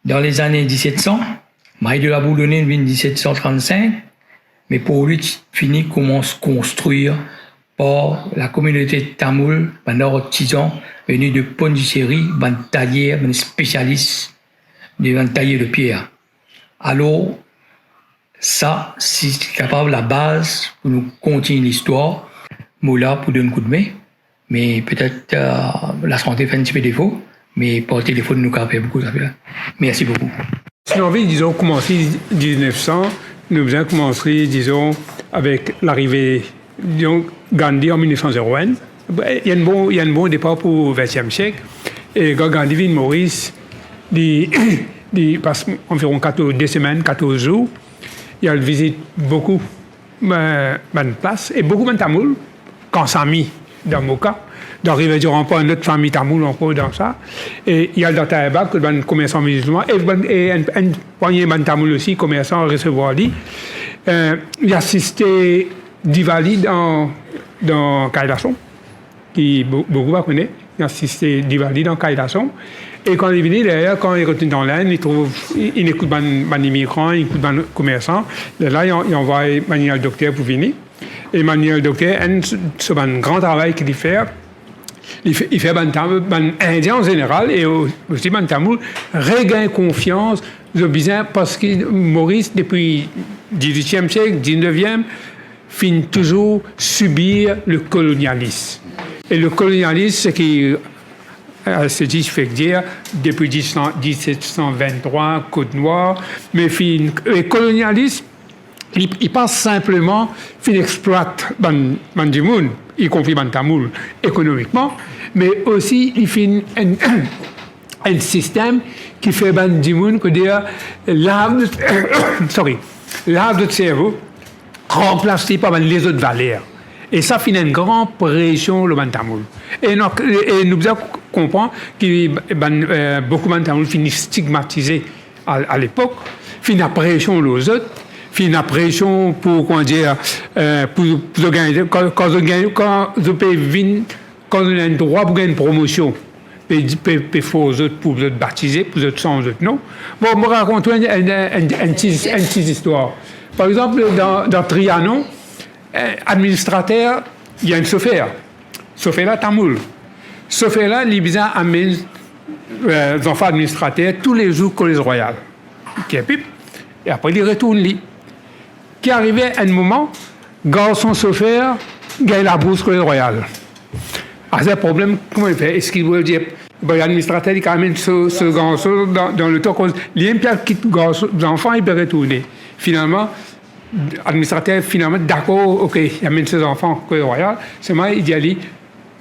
dan lezane diset san, Mail de la Bourdonnais vinn diset san trannsink, me Port Louis ti fini koumans konstrir par lakominote tamoul, bann artizan veni de Pondichéry, bann talyer, bann spesialis de bann talyer de pier. Alor, sa, si ti kapav labaz pou nou kontign listwar, mo la pou donn koudme. Me petet, eh, lasante fer enn tipe defo, me par telefonn nou kapav fer boukou zafer. Mersi boukou. Si nou anvi, dizon, koumanse diznef san, Nou bizin koumans li, dizon, avek larive, dizon, Gandhi an mil nef san zeroenn. Li enn bon, li enn bon depar pou vintiem siek. E kan Gandhi vinn Moris, li, li pas anviron katorz, de semenn, katorz zour. Li al vizit boukou, eh, bann plas, e boukou bann Tamoul, Kansami, dan Moka, dan Rivière du Rempart, enn lot fami Tamoul ankor dan sa. E li al dan Taïba, kot bann komersan mizilman, e bann, e enn, enn pwagne bann Tamoul osi, komersan, resevwar li. Eh, li asiste Diwali dan, dan Kailasam, ki bou-, boukou pa kone, li asiste Diwali dan Kailasam. E kan li vini, deryer, kan li retourn dan Lenn, li trouv, li, li ekout bann, bann imigran, li ekout bann komersan. Lerla, li an-, li anvway Manuel Docter pou vini. E Manuel Docter, enn so, so bann gran travay ki li fer, li fe-, li fer bann Tam-, bann Indien an zeneral e o-, osi bann Tamoul regagn konfians, zot bizin, parski Moris, depi dizwitiem siek, dizneviem, finn touzour sibir le kolonialis. E le kolonialis, seki, eh, seki fek dir, depi dis-, diset san venntrwa, Kot Nwar, me finn, e kolonialis, li, li pa sinpleman finn explwat bann, bann dimoun, ikonpri bann Tamoul, ekonomikman, me osi li finn enn, enn sistem ki fer bann dimoun, kouma dir, lav, sorry, lav zot servo, ranplas li par bann lezot valer. E sa finn enn gran presion lor bann Tamoul. E nou, e nou bizin konpran ki bann, eh, boukou bann Tamoul finn stigmatize a, a lepok, finn ena presion lor zot, finn ena presion pou, kouma dir, eh, pou, pou zot gagn, kan, kan zot gagn, kan zot pe vinn, kan zot ena enn drwa pou gagn promosion, pe, pe, pe fors zot pou zot batize, pou zot sanz zot nom. Bon, mo rakont ou enn, enn, enn, enn ti, enn ti zistwar. Par exanp, dan, dan Trianon, eh, administrater, li ena enn sofer. Sofer la Tamoul. Sofer la, li bizin amenn, eh, zanfan administrater toulezour Kolez Royal. Li kir pip, e apre li retourn li. Ki arive enn moman, garson sofer gagn labours Kolez Royal. Ase problem, kouma li fer? Eski li dir, bon, administrater, li kapav amenn so, so garson dan, dan loto, akoz li mem pe al kit garson, zanfan, li pe retourne. Finalman, administrater finalman dakor, ok, li amenn so zanfan Kolez Royal, selman li dir li,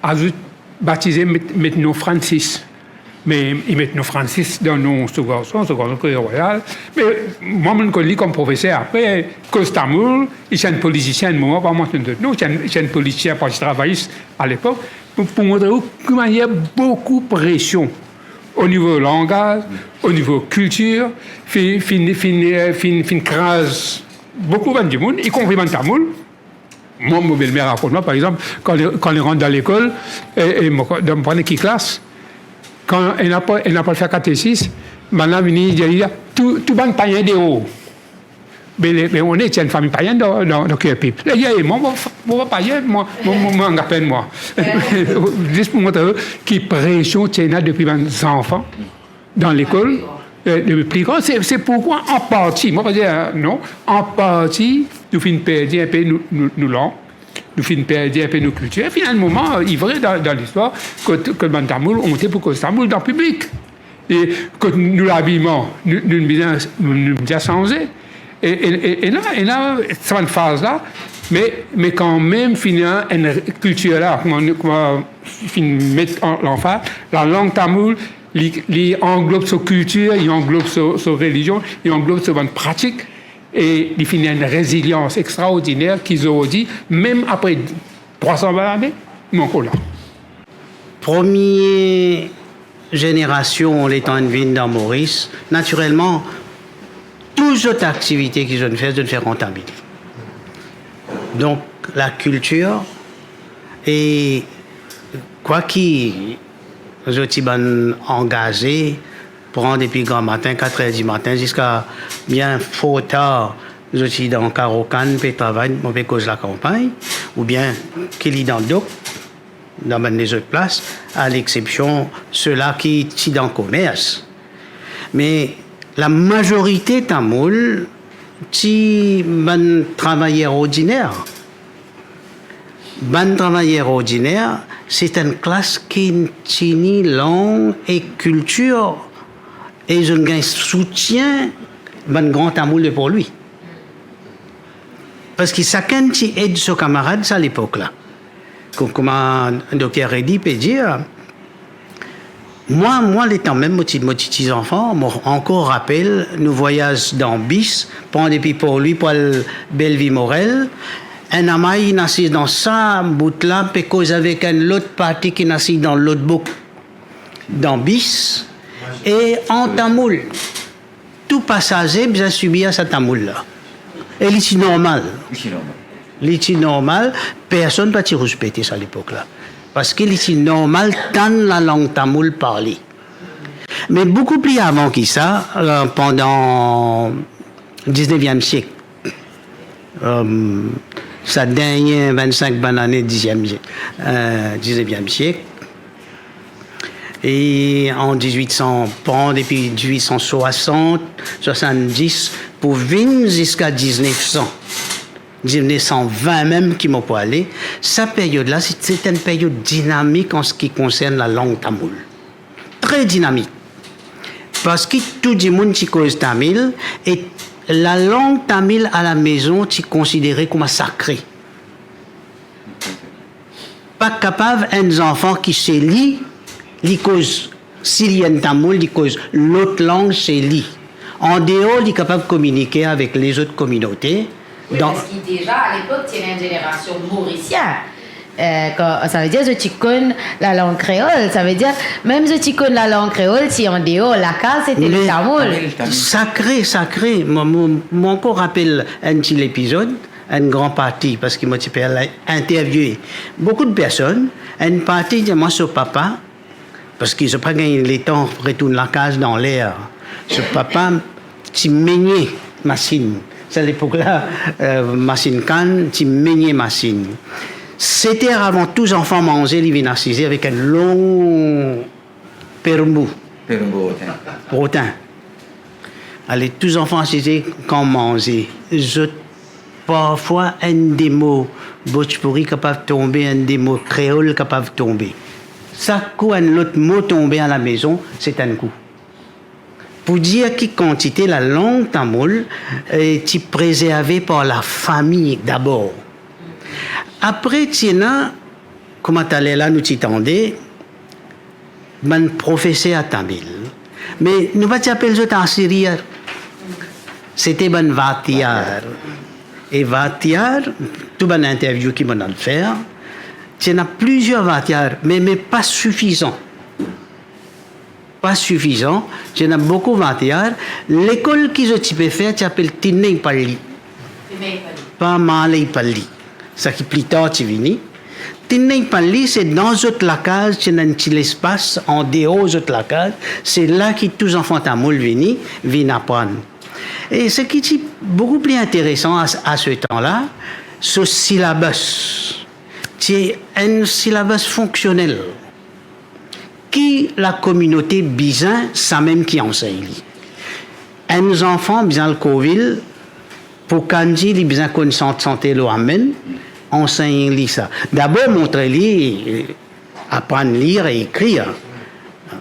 azout, batize, met, met nom Francis. Me li met nom Francis dan nom so garson, so garson Kolez Royal. Me mwa, mo'nn konn li kom profeser apre, koz Tamoul, li ti enn politisien, enn moman, pa mansionn zot nom, ti enn, ti enn politisien, parti travayis a lepok, pou, pou montre ou ki manier boukou presion o nivo langaz, o nivo kiltir, finn, finn, finn, eh, finn, finn kraz boukou bann dimoun, ikonpri bann Tamoul. Mwa, mo belmer rakont mwa, par exanp, kan li, kan li rant dan lekol, e, e mo, dan mo pa kone ki klas, kan ena pa, ena pa al fer katesis, bann la vini dir li, tou, tou bann payin deor. Be, be, on est, ti enn fami payin dan, dan, dan Kirpip. Li dir, e, mwa, mo, mo pa payin, mwa, mo, mo, mo angapen mwa. Zis pou montre ki presion ti ena depi bann zanfan dan lekol, eh, depi pli gran. Se, se poukwa, an parti, mo pa dir, eh, non, an parti, nou finn perdi enpe nou, nou, nou lang, nou finn perdi enpe nou kiltir. Epi enn moman, li vre dan, dan listwar, kot, kot bann Tamoul onte pou koz Tamoul dan piblik. E kot nou labiman, nou, nou bizin, nou, nou bizin sanze. E, e, e, ena, ena sa bann faz la, me, me kanmem, finn ena enn kiltir la, kouma, kouma finn met an, lanfaz, lalang Tamoul, li, li anglob so kiltir, li anglob so, so relizion, li anglob so bann pratik, e li finn ena enn rezilians extraordiner ki zordi, mem apre trwa san lane, nou ankor la. Premie zenerasion, letan inn vinn dan Moris, natirelman, tou zot aktivite ki zot fer, zot fer kontamine. Donk, lakiltir, e kwaki zot ti bann angaze, pran depi gramatin, katrer dimatin, ziska bien for tar, zot ti dan karo kann, pe travay, mo pe koz lakanpagn, oubien ki li dan dok, dan bann lezot plas, a lexepsion sela ki ti dan komers. Me lamazorite Tamoul ti bann travayer ordiner. Bann travayer ordiner, se enn klas ki tini lang e kiltir, e zot gagn soutien bann gran Tamoul depor li. Parski sakenn ti ed so kamarad sa lepok la. Ko-, kouma Dokter Reddy pe dir, mwa, mwa letan mem mo ti, mo ti, ti zanfan, mo ankor rapel nou vwayaz dan bis, pran depi Port Louis pou al Bellevue Morel, enn amay inn asiz dan sa bout la, pe koz avek enn lot parti ki inn asiz dan lot bout dan bis, e an tamoul. Tou pasaze bizin sibir sa tamoul la. E li ti normal. Li ti normal. Li ti normal, personn pa ti respekte sa lepok la. Parski li ti normal tann lalang tamoul parle. Me boukou pli avan ki sa, eh, pandan dizneviem siek, eh, sa dernie vennsink bann ane diziem, eh, dizneviem siek, e an dizwit san, pran depi dizwit san swasant, swasanndis, pou vinn ziska diznef san, diznef san vin mem ki mo pou ale, sa peryod la, se, se enn peryod dinamik an se ki konsern lalang tamoul. Tre dinamik. Parski tou dimoun ti koz tamil, e lalang tamil alamezon ti konsidere kouma sakre. Pa kapav enn zanfan ki se li, li koz, si li enn tamoul, li koz lot lang se li. Andeor, li kapav kominike avek lezot kominote. Wi, dan parski deza, alepok, ti ena enn zenerasion morisien. Eh, kan, savedir zot ti konn lalang kreol, savedir, mem zot ti konn lalang kreol, si andeor lakaz, se te le tamoul. Me sakre, sakre. Mo, mo, mo ankor rapel enn ti lepizod, enn gran parti, parski mo ti pe al interviewe boukou de personn, enn parti dir mwa so papa, parski zot pa gagn letan retourn lakaz dan ler. So papa ti megne masinn. Sa lepok la, eh, masinn kann, ti megne masinn. Set er avan tou zanfan manze, li vinn asize avek enn long perungu. Perungu rotin. Rotin. Ale, tou zanfan asize kan manze, zot parfwa enn de mo bhochpuri kapav tonbe, enn de mo kreol kapav tonbe. Sak kou enn lot mo tonbe alamezon, se enn kou. Pou dir ki kantite lalang tamoul, eh, ti prezerve par lafami dabor. Apre ti ena, kouma taler la nou ti tande, bann profeser tamil. Me nou pa ti apel zot asiryar. Se te bann vatiar. E vatiar, tou bann interview ki mo'nn al fer, ti ena plizier vatiar, me, me pa sifizan. Pa sifizan, ti ena boukou vatiar. Lekol ki zot ti pe fer ti apel Tineipalli. Pa Maleipalli. Sa ki pli tar ti vini. Tineipalli, se dan zot lakaz, ti ena enn ti lespas andeor zot lakaz, se la ki tou zanfan tamoul vini, vinn aprann. E seki ti boukou pli interesan a, a se tan la, so silabas. Ti enn silabas fonksionel. Ki lakominote bizin, samem ki ansegn li. Enn zanfan bizin al Kourvil, pou kann dir li bizin konn sant sante lor amen, ansegn li sa. Dabor montre li, eh, aprann lir e ekrir.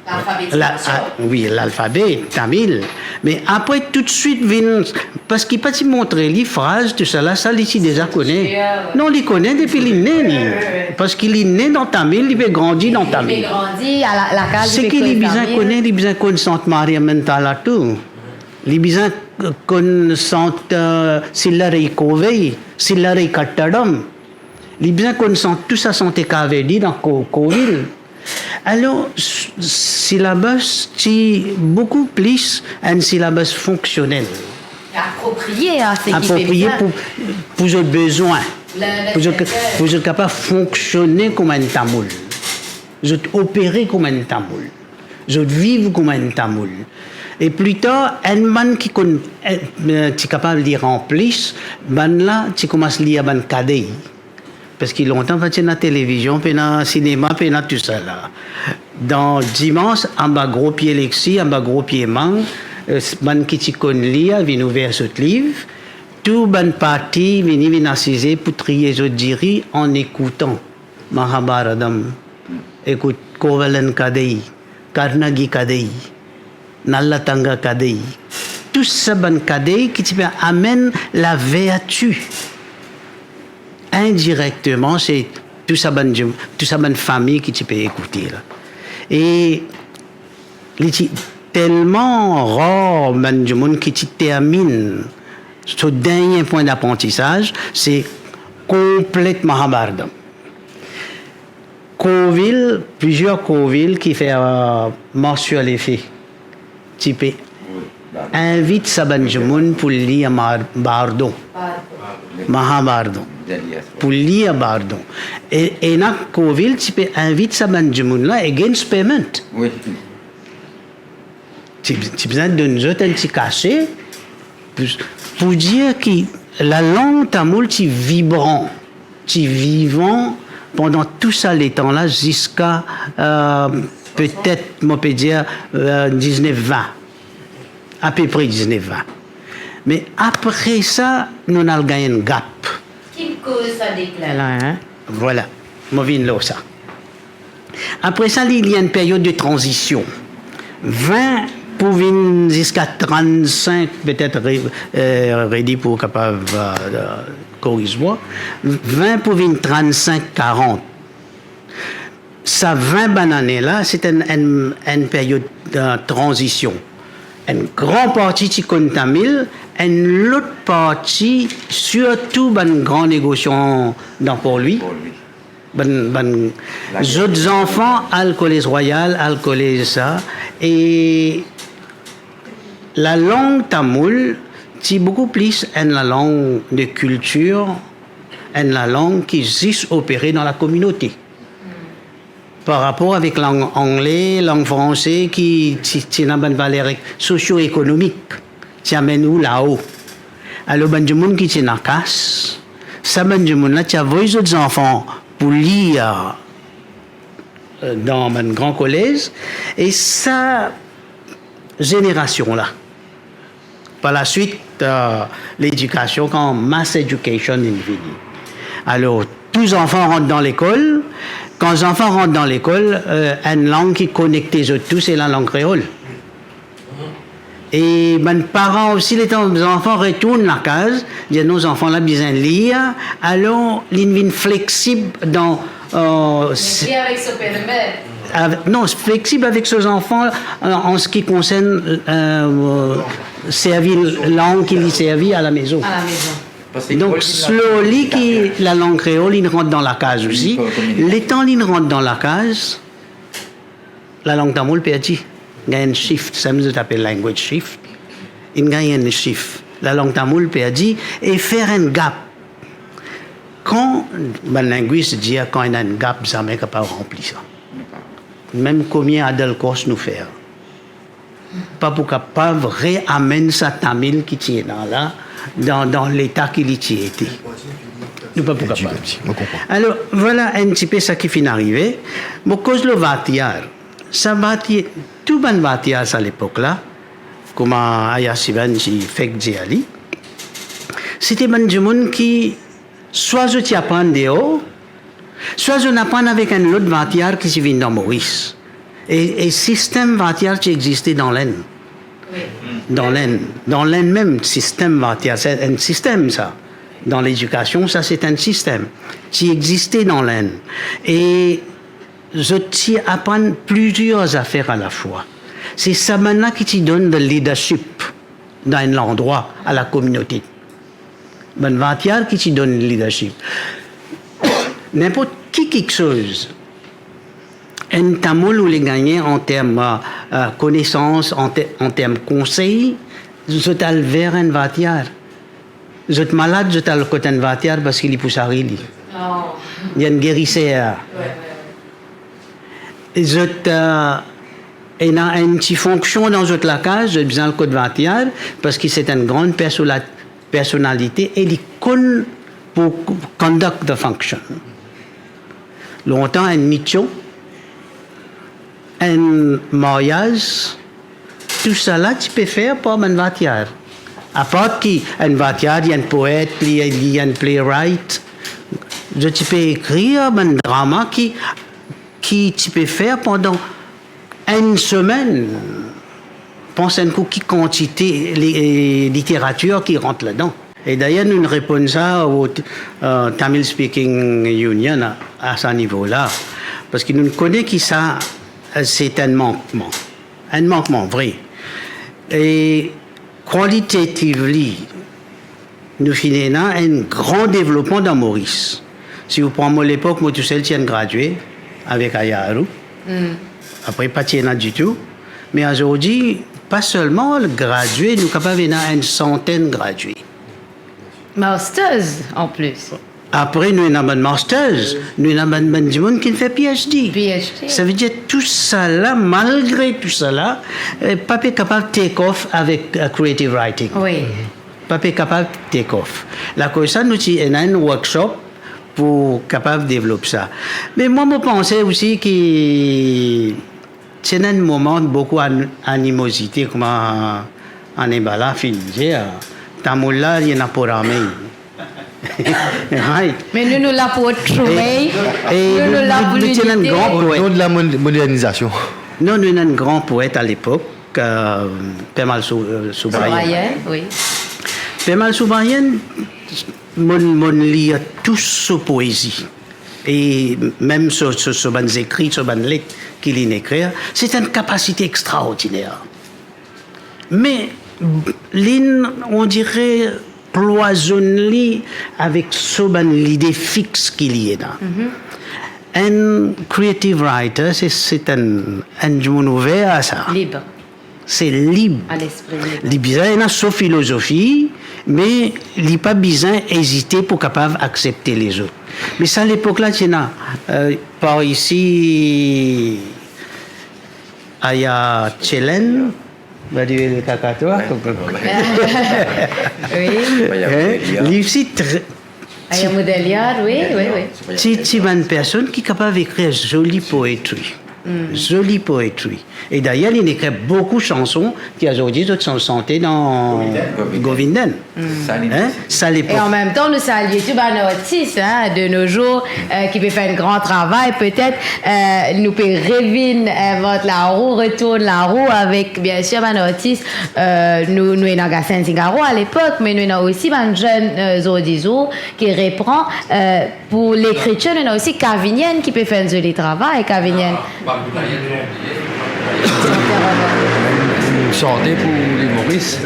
Lalfabetizasion. La, a, wi, lalfabe tamil. Me apre toutswit vinn, parski pa ti montre li fraz, tousala, sa li ti deza kone. Non, li kone depi li ne, li. Parski li ne dan tamil, li pe grandi dan tamil. Li pe grandi, a la, lakaz, li pe koz tamil. Seki li bizin kone, li bizin konn sant Maria Mentala tou. Li bizin konn sant, eh, Silla Rei Kovei, Silla Rei Kattadam. Li bizin konn sant tou sa sante Kaveri dan Ko-, Kourvil. Alor, s-, silabas ti boukou plis enn silabas fonksionel. Aproprie a seki pe bizin. Aproprie pou, pou zot bezwin. Pou zot, pou zot kapav fonksione kouma enn tamoul. Zot opere kouma enn tamoul. Zot viv kouma enn tamoul. E pli tar, enn bann ki konn, eh, eh, ti kapav lir an plis, bann la ti koumans lir bann kadey. Parski lontan pa ti ena televizion, pena sinema, pena tousala. Dan dimans, anba gro pie lexi, anba gro pie mang, eh, bann ki ti konn lir vinn ouver zot liv, tou bann parti vini, vinn asize pou triye zot diri an ekoutan Mahabharatam, ekout Kovalan kadey, Karnagi kadey, Nalla Tanga kadey. Tou sa bann kadey ki ti pe amenn laverti. indirekteman, se tou sa bann dimoun, tou sa bann fami ki ti pe ekoute la. E li ti telman rar bann dimoun ki ti terminn so dernie pwin daprantisaz, se konplet Mahabharata. Colville, plizier Colville ki fer, euh, Marche sur les fées, ti pe invit sa bann dimoun pou lir Mar-, Bardon, Mahabardon, pou lir Bardon. E, ena Colville ti pe invit sa bann dimoun la against payment. Wi. Ti, ti bizin donn zot enn ti kase pou, pou dir ki lalang tamoul ti vibran, ti vivan pandan tou sa letan la ziska, euh, petet, mo pe dir, euh, diznef vin. Apepre diznef vin. Me apre sa, nou al gagn enn gap. Ki koz sa deklin la, hein? Vwala, mo vinn lor sa. Apre sa, li, li enn period de tranzision. Vin pou vinn ziska trannsink, petet Re-, euh, Redi pou kapav, euh, koriz mwa. Vin pou vinn trannsink, karant. Sa vin bann ane la, se enn, enn, enn period de tranzision. Enn gran parti ti konn tamil, enn lot parti, sirtou bann gran negosian dan Port Louis, bann, bann zot zanfan al kolez Royal, al kolez sa, e lalang tamoul ti boukou plis enn lalang de kiltir, enn lalang ki zis opere dan lakominote. Par rapor avek lang angle, lang franse, ki ti, ti ena bann valer ek-, sosio-ekonomik, ti amenn ou lao. Alor, bann dimoun ki ti ena kas, sa bann dimoun la ti avoy zot zanfan pou lir, euh, dan bann gran kolez, e sa zenerasion la, par laswit, euh, ledikasion, kan mass education inn vini. Alor, tou zanfan rant dan lekol. Kan zanfan rant dan lekol, euh, enn lang ki konekte zot tou, se lalang kreol. E bann paran osi, letan zanfan retourn lakaz, dir, "Non, zanfan la bizin lir," alor, li vinn fleksib dan, euh, Mete avek so pere-mer. Avek, non, fleksib avek so zanfan, euh, an se ki konsern, euh, servi lang ki li servi alamezon. Alamezon. Donk, slowly ki lalang kreol inn rant dan lakaz osi. Letan li inn rant dan lakaz, lalang tamoul perdi. Gagn enn shift, samem zot apel language shift. Inn gagn enn shift. Lalang tamoul perdi e fer enn gap. Kan bann lingwis dir, kan ena enn gap, zame kapav ranpli sa. Mem komie adult course nou fer, pa pou kapav reamenn sa tamil ki ti ena la dan, dan leta ki li ti ete. Nou pa pou kapav. Mo konpran. Alor, vwala enn tipe sa ki finn arive. Mo koz lor Bhatia. Sa Bhati-, tou bann Bhatia sa lepok la, kouma Aya Sivan ti fek dir li, se ti bann dimoun ki swa zot ti aprann deor, swa zot aprann avek enn lot Bhatia ki ti vinn dan Moris. E, e sistem Bhatia ti existe dan Lenn. Wi. Dan Lenn, dan Lenn mem, sistem Bhatia, se enn sistem sa. Dan ledikasion, sa se enn sistem. Ti existe dan Lenn. E zot ti aprann plizier zafer alafwa. Se sa bann la ki ti donn the leadership dan enn landrwa a lakominote. Bann Bhatia ki ti donn leadership. Ninport ki kiksoz enn tamoul oule gagne an term, euh, euh, konesans, an te-, an term konsey, zot al ver enn Bhatia. Zot malad, zot al kot enn Bhatia parski li pou sari li. Oh. Li enn geriser. Wi, wi, wi. Zot, euh, ena enn ti fonksion dan zot lakaz, zot bizin al kot Bhatia, parski se enn gran persona-, personalite e li konn pou conduct the function. Lontan, enn mision, enn maryaz, tousala ti pe fer par bann Bhatia. Apart ki enn Bhatia, li enn poet, li, li enn playwright, zot ti pe ekrir bann drama ki, ki ti pe fer pandan enn semenn. Pans enn kou ki kantite li-, eh, literatir ki rant ladan. E dayer, nou reponn sa o, eh, Tamil Speaking Union a, a sa nivo la, parski nou kone ki sa, eh, se enn mankman, enn mankman vre. E qualitatively, nou finn ena enn gran devlopman dan Moris. Si ou pran mo lepok, mo tousel ti enn gradie avek Ayaru. Apre, pa ti ena ditou. Me azordi, pa selman gradie, nou kapav ena enn santenn gradie. Masters, an plis. Apre, nou ena bann masters, nou ena bann, bann dimoun ki fer PhD. PhD. Savedir, tousala, malgre tousala, eh, pa pe kapav take off avek, eh, creative writing. Wi. Pa pe kapav take off. Lakoz sa, nou ti ena enn workshop pou kapav devlop sa. Me mwa, mo panse osi ki ti ena enn moman boukou an-, animozite, kouma Annie Bala finn dir, tamoul la, li ena pou rame. Right? Me nou, nou la pou trouve. E, e nou, nou, nou la pou nou, nou ti ena enn linite. Gran poet. Au nom de la mon-, modernisation. Non, nou ena enn gran poet a lepok, eh, Pemal Sou-, eh, Soubrayen. Soubrayen, wi. Pemal Soubrayen, mo, mo lir tou so poezi. E mem so, so, so bann zekri, so bann let ki linn ekrir, se enn kapasite extraordiner. Me linn, on dire, klwazonn li avek so bann lide fix ki li ena. Enn creative writer, se, se enn, enn dimoun ouver a sa. Lib. Se lib. A lespri lib. Li bizin ena so filozofi, me li pa bizin ezite pou kapav aksepte lezot. Me sa lepok la ti ena, eh, par isi, aya Tchelen, va dir el kakatwa. Wi. Hein? Li osi tre-, Aya Modeliard, wi, wi, wi. Ti, ti bann personn ki kapav ekrir zoli poetri. Zoli poetri. E dayer, linn ekrir boukou sanson ki azordi zot san-, sante dan Govindan. Govindan. Hein? Sa lepok. E an mem tan, nou salie tou bann artis, hein, de nos jours, eh, ki pe fer enn gran travay. Petet, eh, nou pe revinn invant larou, retourn larou avek, bien sir, bann artis, eh, nou, nou ena Gassenn Singaro a lepok, me nou ena osi bann zenn, eh, zordi zour ki repran, eh, pou lekritir, nou ena osi Kavinienn ki pe fer enn zoli travay, Kavinienn. Sante pou Lil Moris.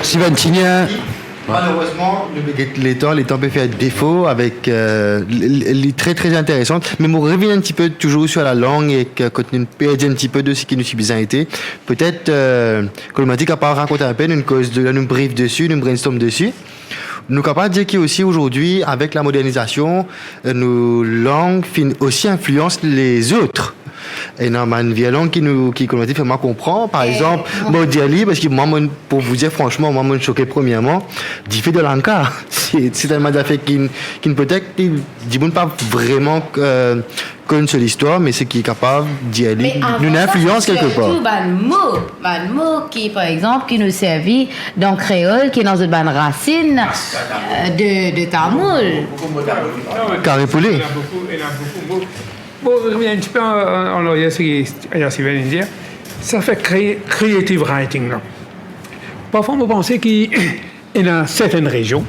Steven, ti ena... Malerezman, nou pe get letan, letan pe fer defo avek, eh, li, li, li tre, tre interesan. Me mo revinn enn tipe touzour sir lalang ek, eh, kot nou perdi enn tipe de seki nou ti bizin ete. Petet, eh, Kolomati kapav rakont enpe, nou koz de la, nou brief desi, nou brainstorm desi. Nou kapav dir ki osi azordi, avek lamodernizasion, eh, nou lang finn osi inflians lezot. Ena bann vie lang ki nou, ki, kouma dir, fer mwa konpran. Par exanp, mo dir li, parski mwa, mo, pou vous dire franchement, mwa, mo soke premierman, dife dan lanka. Se, se enn bann zafer ki, ki petet, ki, dimoun pa vreman, eh, konn so listwar, me seki kapav dir li, nou ena inflians kelkepar. Sirtou bann mo, bann mo ki, par exanp, ki nou servi dan kreol, ki ena zot bann rasinn, eh, de, de tamoul. Kare poule. Ena boukou, ena boukou mo. Bon, revinn enn tipe an, an, an aryer, seki Steven inn dir. Sa fer kre-, creative writing la. Parfwa, mo panse ki ena sertenn rezion,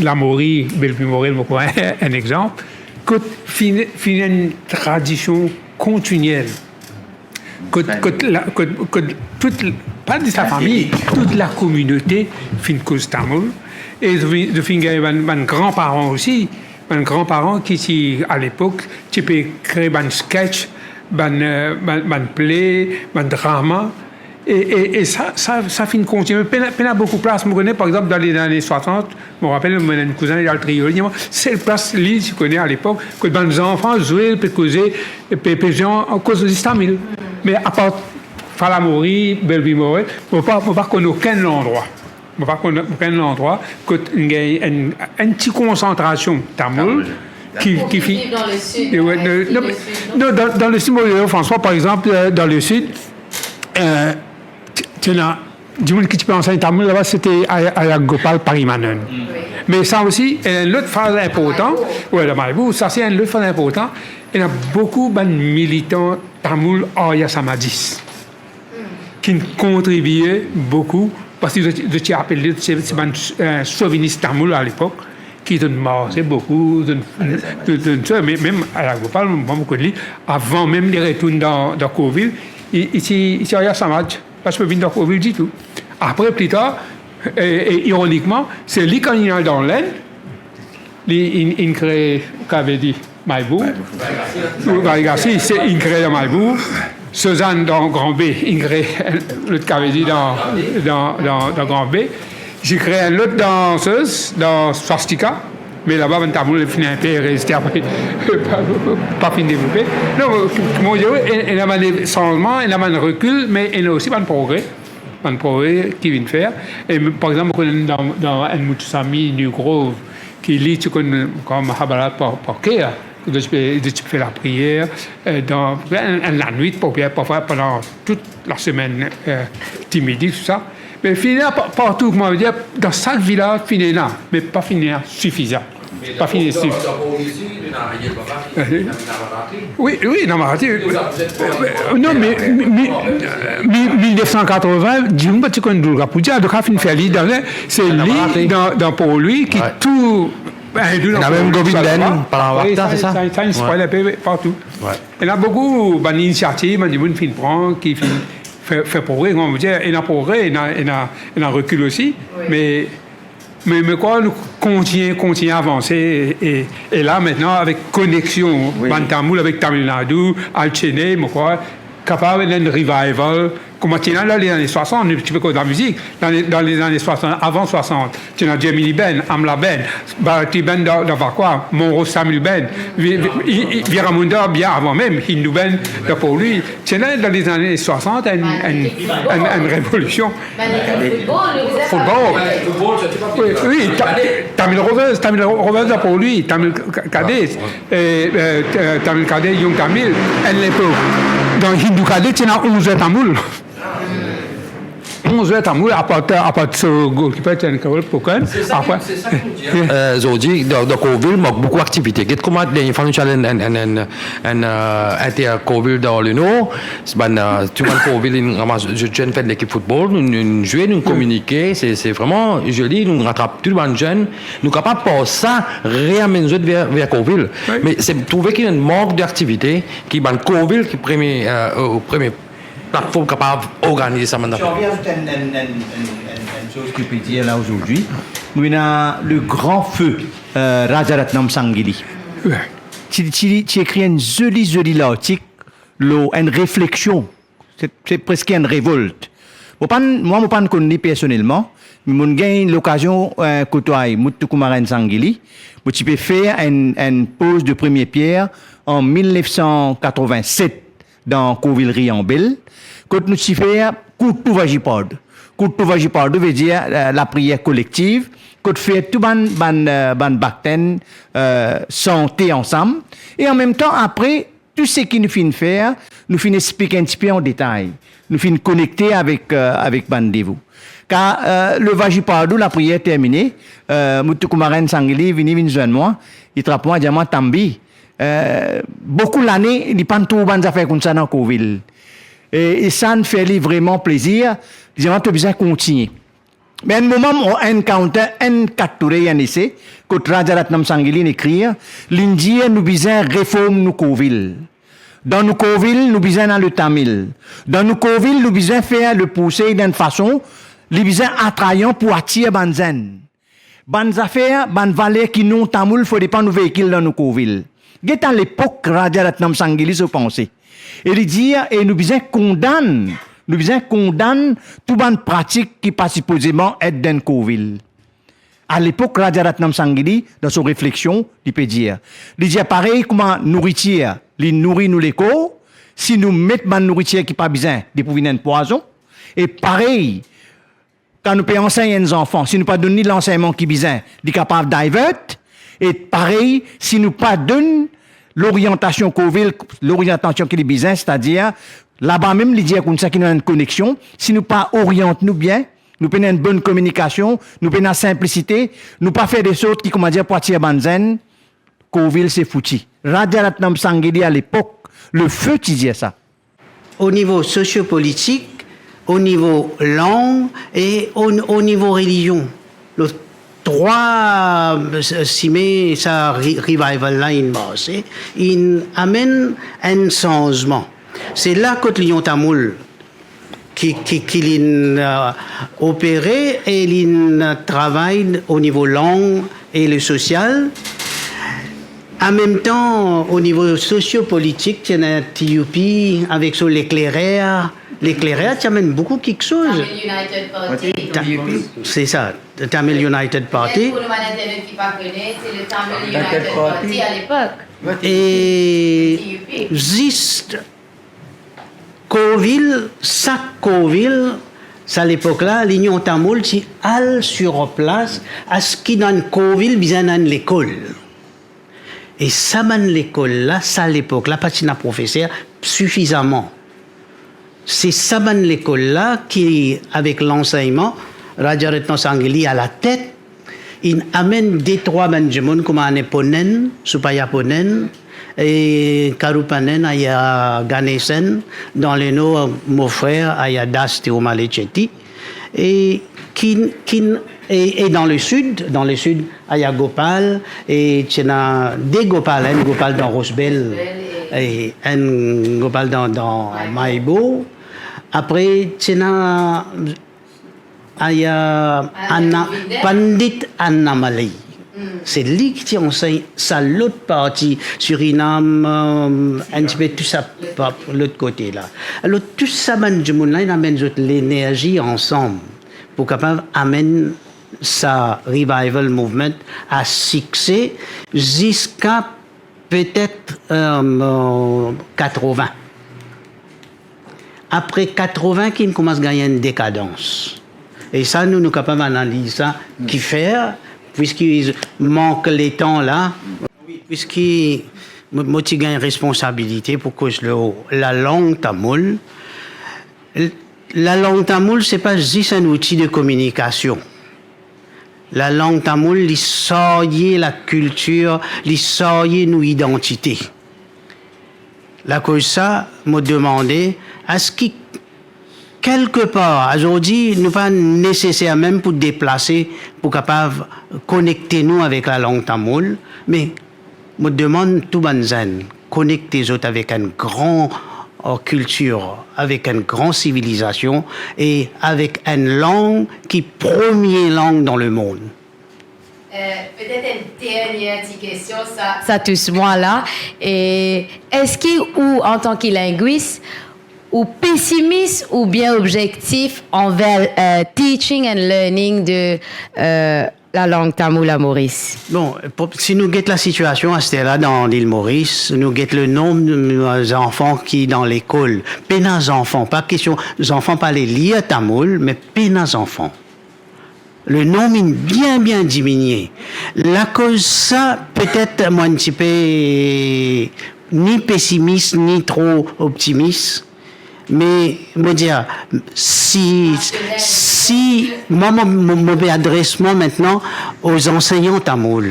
Lamori, Bellevue-Maurel, mo krwar, enn exanp, kot finn, finn enn tradision kontiniel. Kot, kot la, kot, kot tout, pa zis lafami, tout lakominote finn koz tamoul. E zot finn, zot finn gagn bann, bann granparan osi. Bann granparan ki ti, a lepok, ti pe kre bann sketch, bann, eh, bann, bann play, bann drama. E, e, e sa, sa, sa finn kontinie. Pena, pena boukou plas. Mo kone, par exanp, dan lezane swasant, mo rapel, mo enn kouzin, li al Trioul, li dir mwa, sel plas li ti kone a lepok, kot bann zanfan zwe, pe koze, pe, pe zwe an, an koz zis tamil. Me apar Falamori, Bellevue-Maurel, mo pa, mo pa konn okenn landrwa. Mo pa konn okenn landrwa kot inn gagn enn, enn ti konsantrasion tamoul ki, ki fi-, dan le sid, non, dan, dan le sid, mo, François, par exanp, eh, dan le sid, eh, ti, ti ena dimoun ki ti pe ansegn tamoul laba, sete Aya-, Ayagopal Parimanan. Me sa osi, enn lot faz inportan, wi, dan Malibu, sa se enn lot faz inportan, ena boukou bann militan tamoul Arya Samadhis ki kontribie boukou Parski zot, zot ti apel li, se, se bann, eh, sovinis tamoul alepok, ki zot marse boukou, zot, zot, zot, me, mem Rajagopal, mwa mo konn li, avan mem li retourn dan, dan Kourvil, li, li ti, li ti al Samaj, pa ti pe vinn dan Kourvil ditou. Apre, pli tar, e, e ironikman, se li kan li al dan Lenn, li inn, inn kree, ki vle dir, Maybour. Varigassi, se inn kree dan Maybour. Sozann dan Gran Be, inn kree lot, ki vle dir, dan, dan, dan, dan Gran Be. Ti kree enn lot dan Soz, dan Swastika. Me laba bann tamoul finn inpe reziste apre, pa, pa finn devlope. Non, mo dir, ena, ena bann sanzman, ena bann rekil, me ena osi bann progre. Bann progre ki vinn fer. E par exanp, mo konn dan, dan enn Muthuswamy New Grove, ki li ti konn, kouma Mahabharat par, par ker, li ti pe, li ti pe fer lapriyer, eh, dan enn, enn lanwit, parfwa, parfwa pandan tou lasemenn, eh, dimidi, tou sa. Me finn ena pa-, partou, kouma dir, dan sak vilaz finn ena, me pa finn ena sifizan. Pa fini, Steve. Wi, wi, ena Navaratri. Non, me, me, me, mil nef san katrovin, dimoun pa ti konn Durga Puja, donk, finn fer li dan, se li, dan, dan Port Louis, ki tou, ena mem Govindan, Palavakta, se sa? Sa, sa, sa, wi, wi, partou. Ena boukou bann inisiativ, bann dimoun finn pran, ki finn fer, fer progre, kouma dir, ena progre, ena, ena, ena rekil osi, me Me, me krwar nou kontigne, kontigne avanse e, e, e la, aster, avek koneksion bann tamoul avek Tamil Nadu, al Chennai, mo krwar, kapav ena enn revival, kouma ti ena dan lezane swasant, nou ti pe koz lamizik, dan le, dan lezane swasant, avan swasant, ti ena Gemini Band, Amla Band, Bharati Band dan, dan Vacoas, Monroe Tamil Band, Vi-, Vi-, I-, I-, Veera Munda, bien avan mem, Hindu Band dan Port Louis. Ti ena dan lezane swasant enn, enn, enn, enn revolision. Football. Wi, wi, Ta-, Tamil Rovers, Tamil Ro-, Rovers dan Port Louis, Tamil Ca-, Cadets, e, e, Tamil Cadets, Young Tamil, enn lepok. Dan Hindu Cadets, ti ena onz zwer tamoul. Onz zwer tamoul, apar, apar so goalkeeper, ti ena Carol Pocan. Apre, se sa ki nou dir. E, zordi, dan, dan Kourvil, mank boukou aktivite. Get kouma dernie fwa nou ti al enn, enn, enn, enn, enn, e, inter Kourvil dan Lenor, se bann, e, tou bann Kourvil, inn ramas, zot ti ena fer lekip football, nou, nou, nou zwe, nou kominike, se, se vreman zoli, nou ratrap tou bann zenn, nou kapav par sa reamenn zot ver, ver Kourvil. Wi. Me se, trouve ki ena mank d'aktivite, ki bann Kourvil ki premie, e, o premie platform kapav organize sa bann zafer. Ti anvi azout enn, enn, enn, enn, enn, enn soz ki pe dir la zordi. Nou ena le gran fe, e, Rajaratnam Sangili. Wi. Ti, ti, ti ekrir enn zoli, zoli lartik lor enn refleksion. Se, se preske enn revolt. Mo pa'nn, mwa, mo pa'nn konn li personelman, me mo'nn gagn lokazion, e, kotway Muthukumaran Sangili. Mo ti pe fer enn, enn poz de premie pier an mil nef san katrovin set dan Kourvil Riambel, kot nou ti fer Kurthu Vazhipadu. Kurthu Vazhipadu ve dir, e, lapriyer kolektiv, kot fer tou bann, bann, e, bann baktenn, e, sante ansam. E anmemtan, apre, tou seki nou finn fer, nou finn explik enn tipe an detay. Nou finn konekte avek, e, avek bann devou. Kan, e, le Vazhipadu, lapriyer termine, e, Muthukumaran Sangili vini, vinn zwenn mwa, li trap mwa, dir mwa, Tambi, e, boukou lane, li pa'nn trouv bann zafer koumsa dan Kourvil. E, e sa inn fer li vreman plezir, li dir mwa, to bizin kontigne. Me enn moman, mo encounter enn kat tourey, enn ese, kot Rajaratnam Sangili inn ekrir, li'nn dir nou bizin reform nou Kourvil. Dan nou Kourvil, nou bizin ena le Tamil. Dan nou Kourvil, nou bizin fer le pouse dan enn fason, li bizin atrayan pou atir bann zenn. Bann zafer, bann valer ki non tamoul, fode pa nou veikil dan nou Kourvil. Get a lepok Rajaratnam Sangili so panse. E li dir, e nou bizin kondann, nou bizin kondann tou bann pratik ki pa sipozeman et dan enn Kourvil. A lepok Rajaratnam Sangili, dan so refleksion, li pe dir, li dir parey kouma nouritir, li nouri nou lekor, si nou met bann nouritir ki pa bizin, li pou vinn enn pwazon, e parey, kan nou pe ansegn enn zanfan, si nou pa donn li lansegnman ki bizin, li kapav divert. E parey, si nou pa donn loriantasion Kourvil, loriantasion ki li bizin, setadir, laba mem, li dir koumsa ki nou ena enn koneksion, si nou pa oriant nou bien, nou pena enn bonn kominikasion, nou pena sinplisite, nou pa fer de sort ki, kouma dir, pou atir bann zenn, Kourvil se fouti. Rajaratnam Sangili, a lepok, le fe, ti dir sa. O nivo sosiopolitik, O nivo lang e o, o nivo relizion. Lor trwa, eh, sime sa re-, revival la inn marse, inn amenn enn sanzman. Se la kot Linyon Tamoul ki, ki, ki linn, eh, opere e linn travay o nivo lang e le sosial. An mem tan, o nivo sosiopolitik, ti ena T U P avek so Leclerc. Leclerc ti amenn boukou kiksoz. Tamil United Party. Ta-, T U P. Se sa, Tamil United Party. Pou nou bann internet ki pa kone, se le Tamil United United Party. Party a lepok. E T U P. Zis Colville, sak Colville, sa lepok la, Linyon Tamoul ti al sir plas, aski dan Colville bizin ena enn lekol. E sa bann lekol la, sa lepok la, pa ti ena profeser sifizaman. Se sa bann lekol la ki, avek lansegnman, Rajaratnam Sangili alatet, inn amenn de trwa bann dimoun kouma Anne Ponen, Subbaiah Ponen, e Karupanen, aya Ganesan, dan le nor, mo frer, aya Das Tirumale Chetty, e ki, ki, e, e dan le sid, dan le sid, aya Gopal, e ti ena de Gopal, enn Gopal dan Rosebel, e enn Gopal dan, dan Mayborough. Apre, ti ena aya Anna, Pandit Annamalai. Se li ki ti ansegn sa lot parti, Surinam, eh, enn tipe tou sa, pa, lot kote la. Alor, tou sa bann dimoun la, inn amenn zot lenerzi ansam pou kapav amenn sa revival movement a sikse ziska petet, eh, katrovin. Apre katrovin ki inn koumans gagn enn dekadans. E sa, nou, nou kapav analiz sa, kifer, pwiski mank letan la, pwiski mo, mo ti gagn responsabilite pou koz lor lalang tamoul. L-, lalang tamoul, se pa zis enn outi de kominikasion. Lalang tamoul, li sarye lakiltir, li sarye nou idantite. Lakoz sa, mo demande, eski kelkepar, azordi, nou pa neseser mem pou deplase, pou kapav konekte nou avek lalang tamoul, me mo demann tou bann zenn, konekte zot avek enn gran, eh, kiltir, avek enn gran sivilizasion e avek enn lang ki premie lang dan lemond. Eh, petet enn dernie ti kestion, sa, sa tous mwa la. E eski ou, antan ki lingwis, ou pesimis oubien obzektif anver, eh, teaching and learning de, eh, lalang tamoul a Moris? Bon, pou, si nou get lasitiasion aster la dan Lil Moris, nou get le nonb, eh, zanfan ki dan lekol. Pena zanfan, pa kestion zanfan pa le lir tamoul, me pena zanfan. Le nonb inn bien, bien diminie. Lakoz sa, petet mwa enn tipe ni pesimis, ni tro optimis. Me, mo dir, si, si, mwa, mo, mo, mo pe adres mwa aster la o zansegnan tamoul.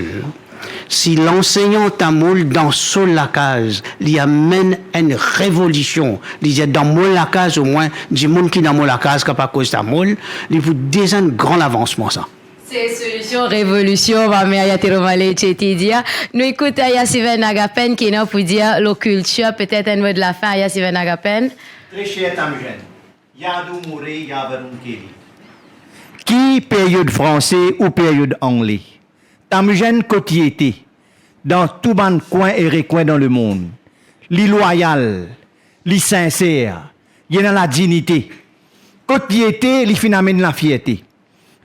Si lansegnan tamoul dan so lakaz, li amenn enn revolision, li dir, dan mo lakaz omwin, dimoun ki dan mo lakaz kapav koz tamoul, li pou deza enn gran lavansman sa. Se solision revolision, mame, aya Tirumale Chetty dir. Nou ekout aya Sivan Nagapen ki ena pou dir lor kiltir, petet enn mo de lafin, aya Sivan Nagapen. Tre ser Tamujenn, yadu mure yavarun keli. Ki period franse ou period angle, Tamujenn kot li ete, dan tou bann kwin e rekwin dan lemond, li lwayal, li sinser, li ena ladignite. Kot li ete, li finn amenn lafierte.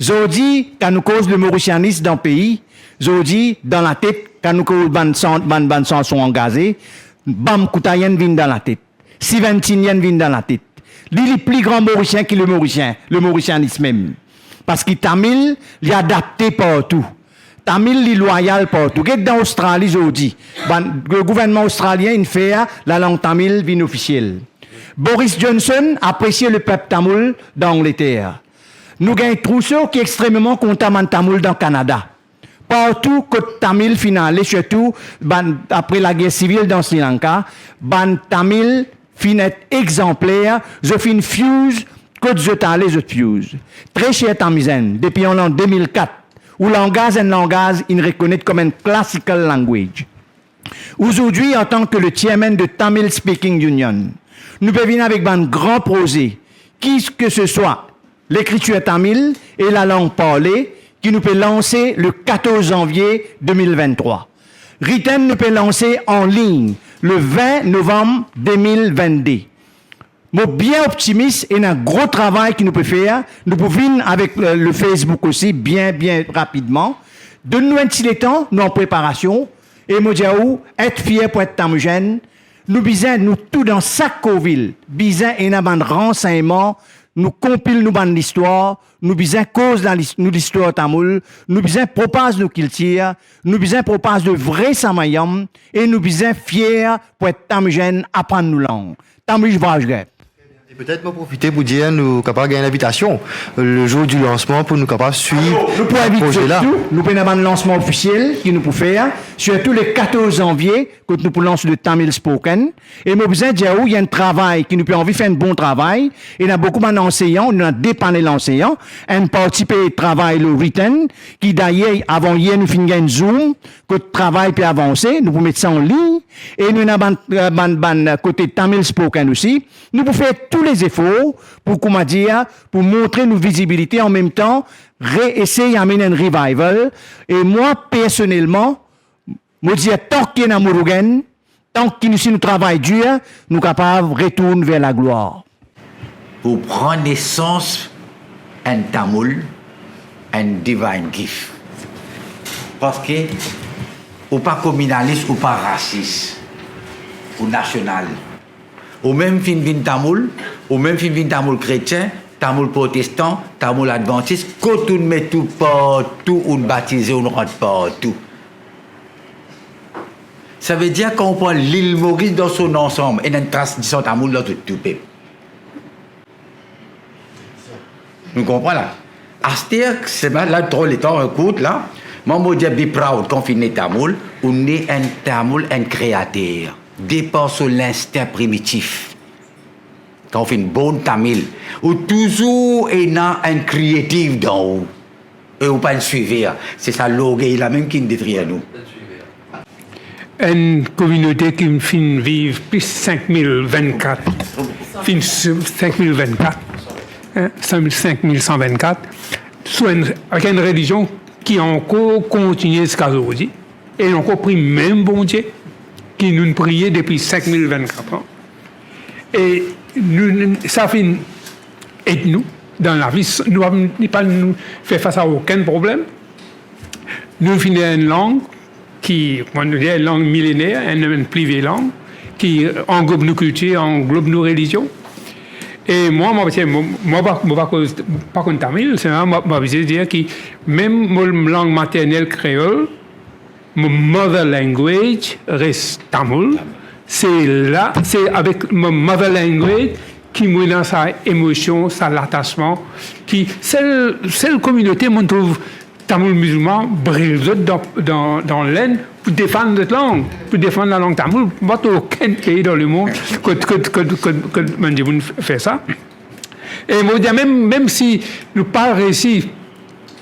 Zordi, kan nou koz le morisianis dan pei, zordi, dan latet, kan nou koz bann san-, bann, bann sanson angaze, Bam Koutayenn vinn dan latet. Sivan Tinyenn vinn dan latet. Li, li pli gran Morisien ki le Morisien, le morisianis mem. Parski Tamil, li adapte partou. Tamil, li lwayal partou. Get dan Ostrali zordi. Bann, le gouvernman ostralien inn fer lalang tamil vinn ofisiel. Boris Johnson apresie lepep tamoul dan Angleter. Nou gagn Trousseau ki extrememan kontan bann tamoul dan Kanada. Partou kot Tamil finn ale, sirtou bann, apre lager sivil dan Sri Lanka, bann Tamil finn et exanpler, zot finn fuse Kot zot ale, zot fuse. Tre ser Tamizenn, depi an lan de mil kat, ou langaz enn langaz inn rekonet kom enn classical language. Azordi, antan ki le chairman de Tamil Speaking Union, nou pe vinn avek bann gran proze, ki ke se swa lekritir tamil e lalang parle, ki nou pe lanse le katorz zanvie de mil vinn-trwa. Written, nou pe lanse an lign le vin novam de mil vinn-de. Mo bien optimis, ena gro travay ki nou pe fer. Nou pou vinn avek, euh, le Facebook osi, bien, bien rapidman. Donn nou enn ti letan, nou an preparasion. E mo dir ou, et fier pou et Tamoul Zenn. Nou bizin, nou tou dan sak korvil, bizin ena bann ransegnman, nou konpil nou bann listwar, nou bizin koz la lis-, nou listwar tamoul, nou bizin propaz nou kiltir, nou bizin propaz de vre Samayanm, e nou bizin fier pou et Tamoul Zenn, aprann nou lang. Tamoul Vajre. E petet mo profite pou dir nou kapav gagn linvitasion le zour di lansman pou nou kapav swiv proze la. Nou pou invit zot tou, nou pou ena bann lansman ofisiel ki nou pou fer, sirtou le katorz zanvie, kot nou pou lans le Tamil Spoken. E mo bizin dir ou, ena enn travay ki nou pe anvi fer enn bon travay. Ena boukou bann anseyan, nou ena de panel anseyan, enn parti pe travay lor written, ki dayer avan yer nou finn gagn Zoom, kot travay pe avanse, nou pou met sa an lign, e nou ena bann, bann, bann kote Tamil Spoken osi. Nou pou fer tou le zefor pou, kouma dir, pou montre nou vizibilite, an mem tan, re-, esey amenn enn revival. E mwa, personelman, mo dir, tanki ena Murugan, tanki nou, si nou travay dir, nou kapav retourn ver laglwar. Pou pran nesans enn Tamoul, enn divine gift. Parski ou pa kominalis, ou pa rasis, ou nasional. Ou mem finn vinn Tamoul, ou mem finn vinn Tamoul kretien, Tamoul protestan, Tamoul advantis, kot ou'nn met ou partou, ou'nn batize, ou'nn rant partou. Savedir kan ou pran Lil Moris dan son ansam, ena enn tras disan Tamoul dan tou, tou pep. Nou konpran la? Aster, semenn la, tro letan kourt la, mwa mo dir be proud kan ou finn ne Tamoul, ou ne enn Tamoul, enn kreater, depar so linstin primitif. Kan ou finn born Tamil, ou touzour ena enn creative dan ou. E ou pa enn swiver, se sa lorgey la mem ki'nn detrir nou. Enn kominote ki finn viv plis sink mil vinn-kat, finn s-, sink mil vinn-kat, hein, sink mil, sink mil san vinn-kat, sou enn, avek enn relizion ki ankor kontigne ziska zordi, e nou ankor priye mem Bondie ki nou'nn priye depi sink mil vinn-kat an. E nou, nou, sa finn ed nou dan lavi, s-, nou pa, li pa nou fer fas a okenn problem. Nou finn ena enn lang ki, kouma nou dir, enn lang milener, enn, enn pli vie lang, ki anglob nou kiltir, anglob nou relizion. E mwa, mwa, mo, mwa pa, mo pa koz, pa konn Tamil, selman mwa, mo bizin dir ki mem mo lang maternel kreol, mo mother language res Tamoul. Se la, se avek mo mother language ki mo ena sa emosion, sa latasman, ki sel, sel kominote mo trouv Tamoul mizilman bril zot dan, dan, dan lenn pou defann zot lang, pou defann lalang Tamoul. Pa trouv okenn pei dan lemond kot, kot, kot, kot, kot bann dimoun fer sa. E mo dir mem, mem si nou pa reysi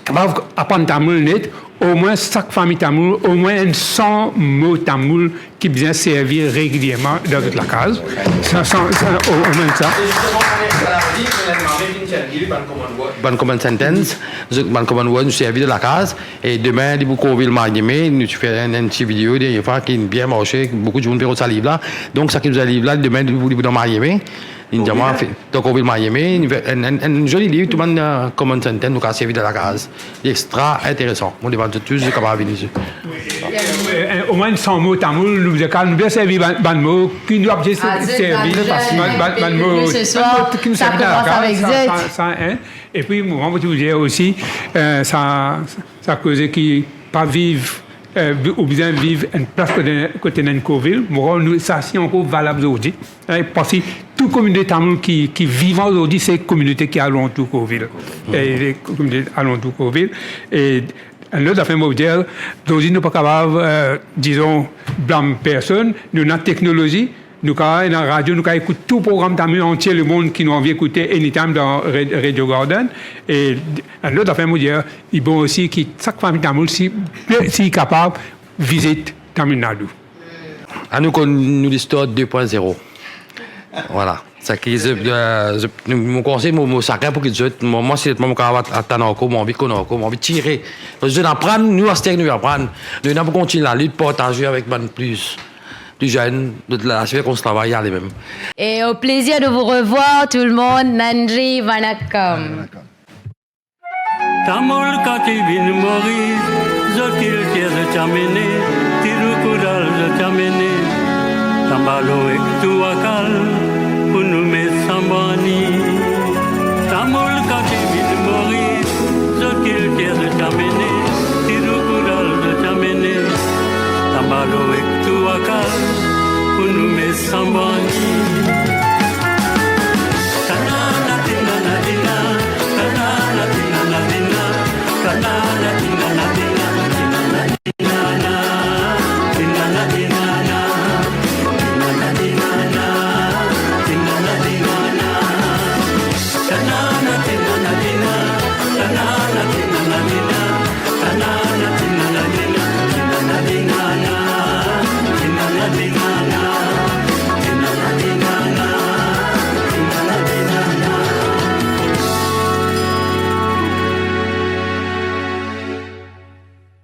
kapav aprann Tamoul net, omwin sak fami Tamoul, omwin enn san mo Tamoul ki bizin servi regilierman dan zot lakaz. San, san, san, o-, omwin sa. Bann common sentence, zot, bann common word nou servi dan lakaz. E demin, li pou korvil marye me, nou ti fer enn, enn ti video dernie fwa ki bien marse, boukou dimoun pe rod sa liv la. Donk, sa ki nou ena liv la, demin, li pou, li pou dan marye me. Li dir mwa, dan korvil marye me, enn, enn, enn zoli liv, tou bann, euh, common sentence nou kapav servi dan lakaz. Li extra interesan. Mo demann zot tou, zot kapav vini. Wi, e, e, omwin san mo Tamoul, nou bizin, nou bizin servi bann, bann mo ki nou abitie servi, bann, bann, bann mo, bann mo ki nou servi dan lakaz, sa, sa, sa, hein. Epi, mo, mo ti pou dir osi, euh, sa, sa koze ki pa viv, euh, vi-, ou bizin viv enn plas kote, kote ena enn korvil. Mo krwar nou, sa si ankor valab zordi. Hein, parski tou kominote Tamoul ki, ki vivan zordi, se kominote ki alantour korvil. E, le kominote alantour korvil. E enn lot zafer, mo dir, zordi nou pa kapav, euh, dizon, blam personn. Nou ena teknolozi, Nou kapav, dan radio, nou kapav ekout tou program Tamil antie lemond ki nou anvi ekoute anytime dan Ra-, Radio Garden. E lot zafer, mo dir, li bon osi ki sak fami Tamil, si, si li kapav, vizit Tamil Nadu. Anou konn nou listwar de pwin zero. Vwala. Sa ki, ze, ze, nou, mo konsey, mo, mo sakenn pou kit zot, mo, mwa, si mo kapav at-, atann ankor, mo anvi konn ankor, mo anvi tire. Parski zot aprann, nou, aster nou aprann. Nou ena pou kontign lalit, partaze avek bann pli, pli zenn, zot la, se fek ons travay ale mem. Et au plaisir de vous revoir tout le monde. Nandri, vanakkam. Tamul kan ti vinn Moris, zot kiltir zot ti amene, tir ou koural zot ti amene, tanbalon ek tou akal, pou nou met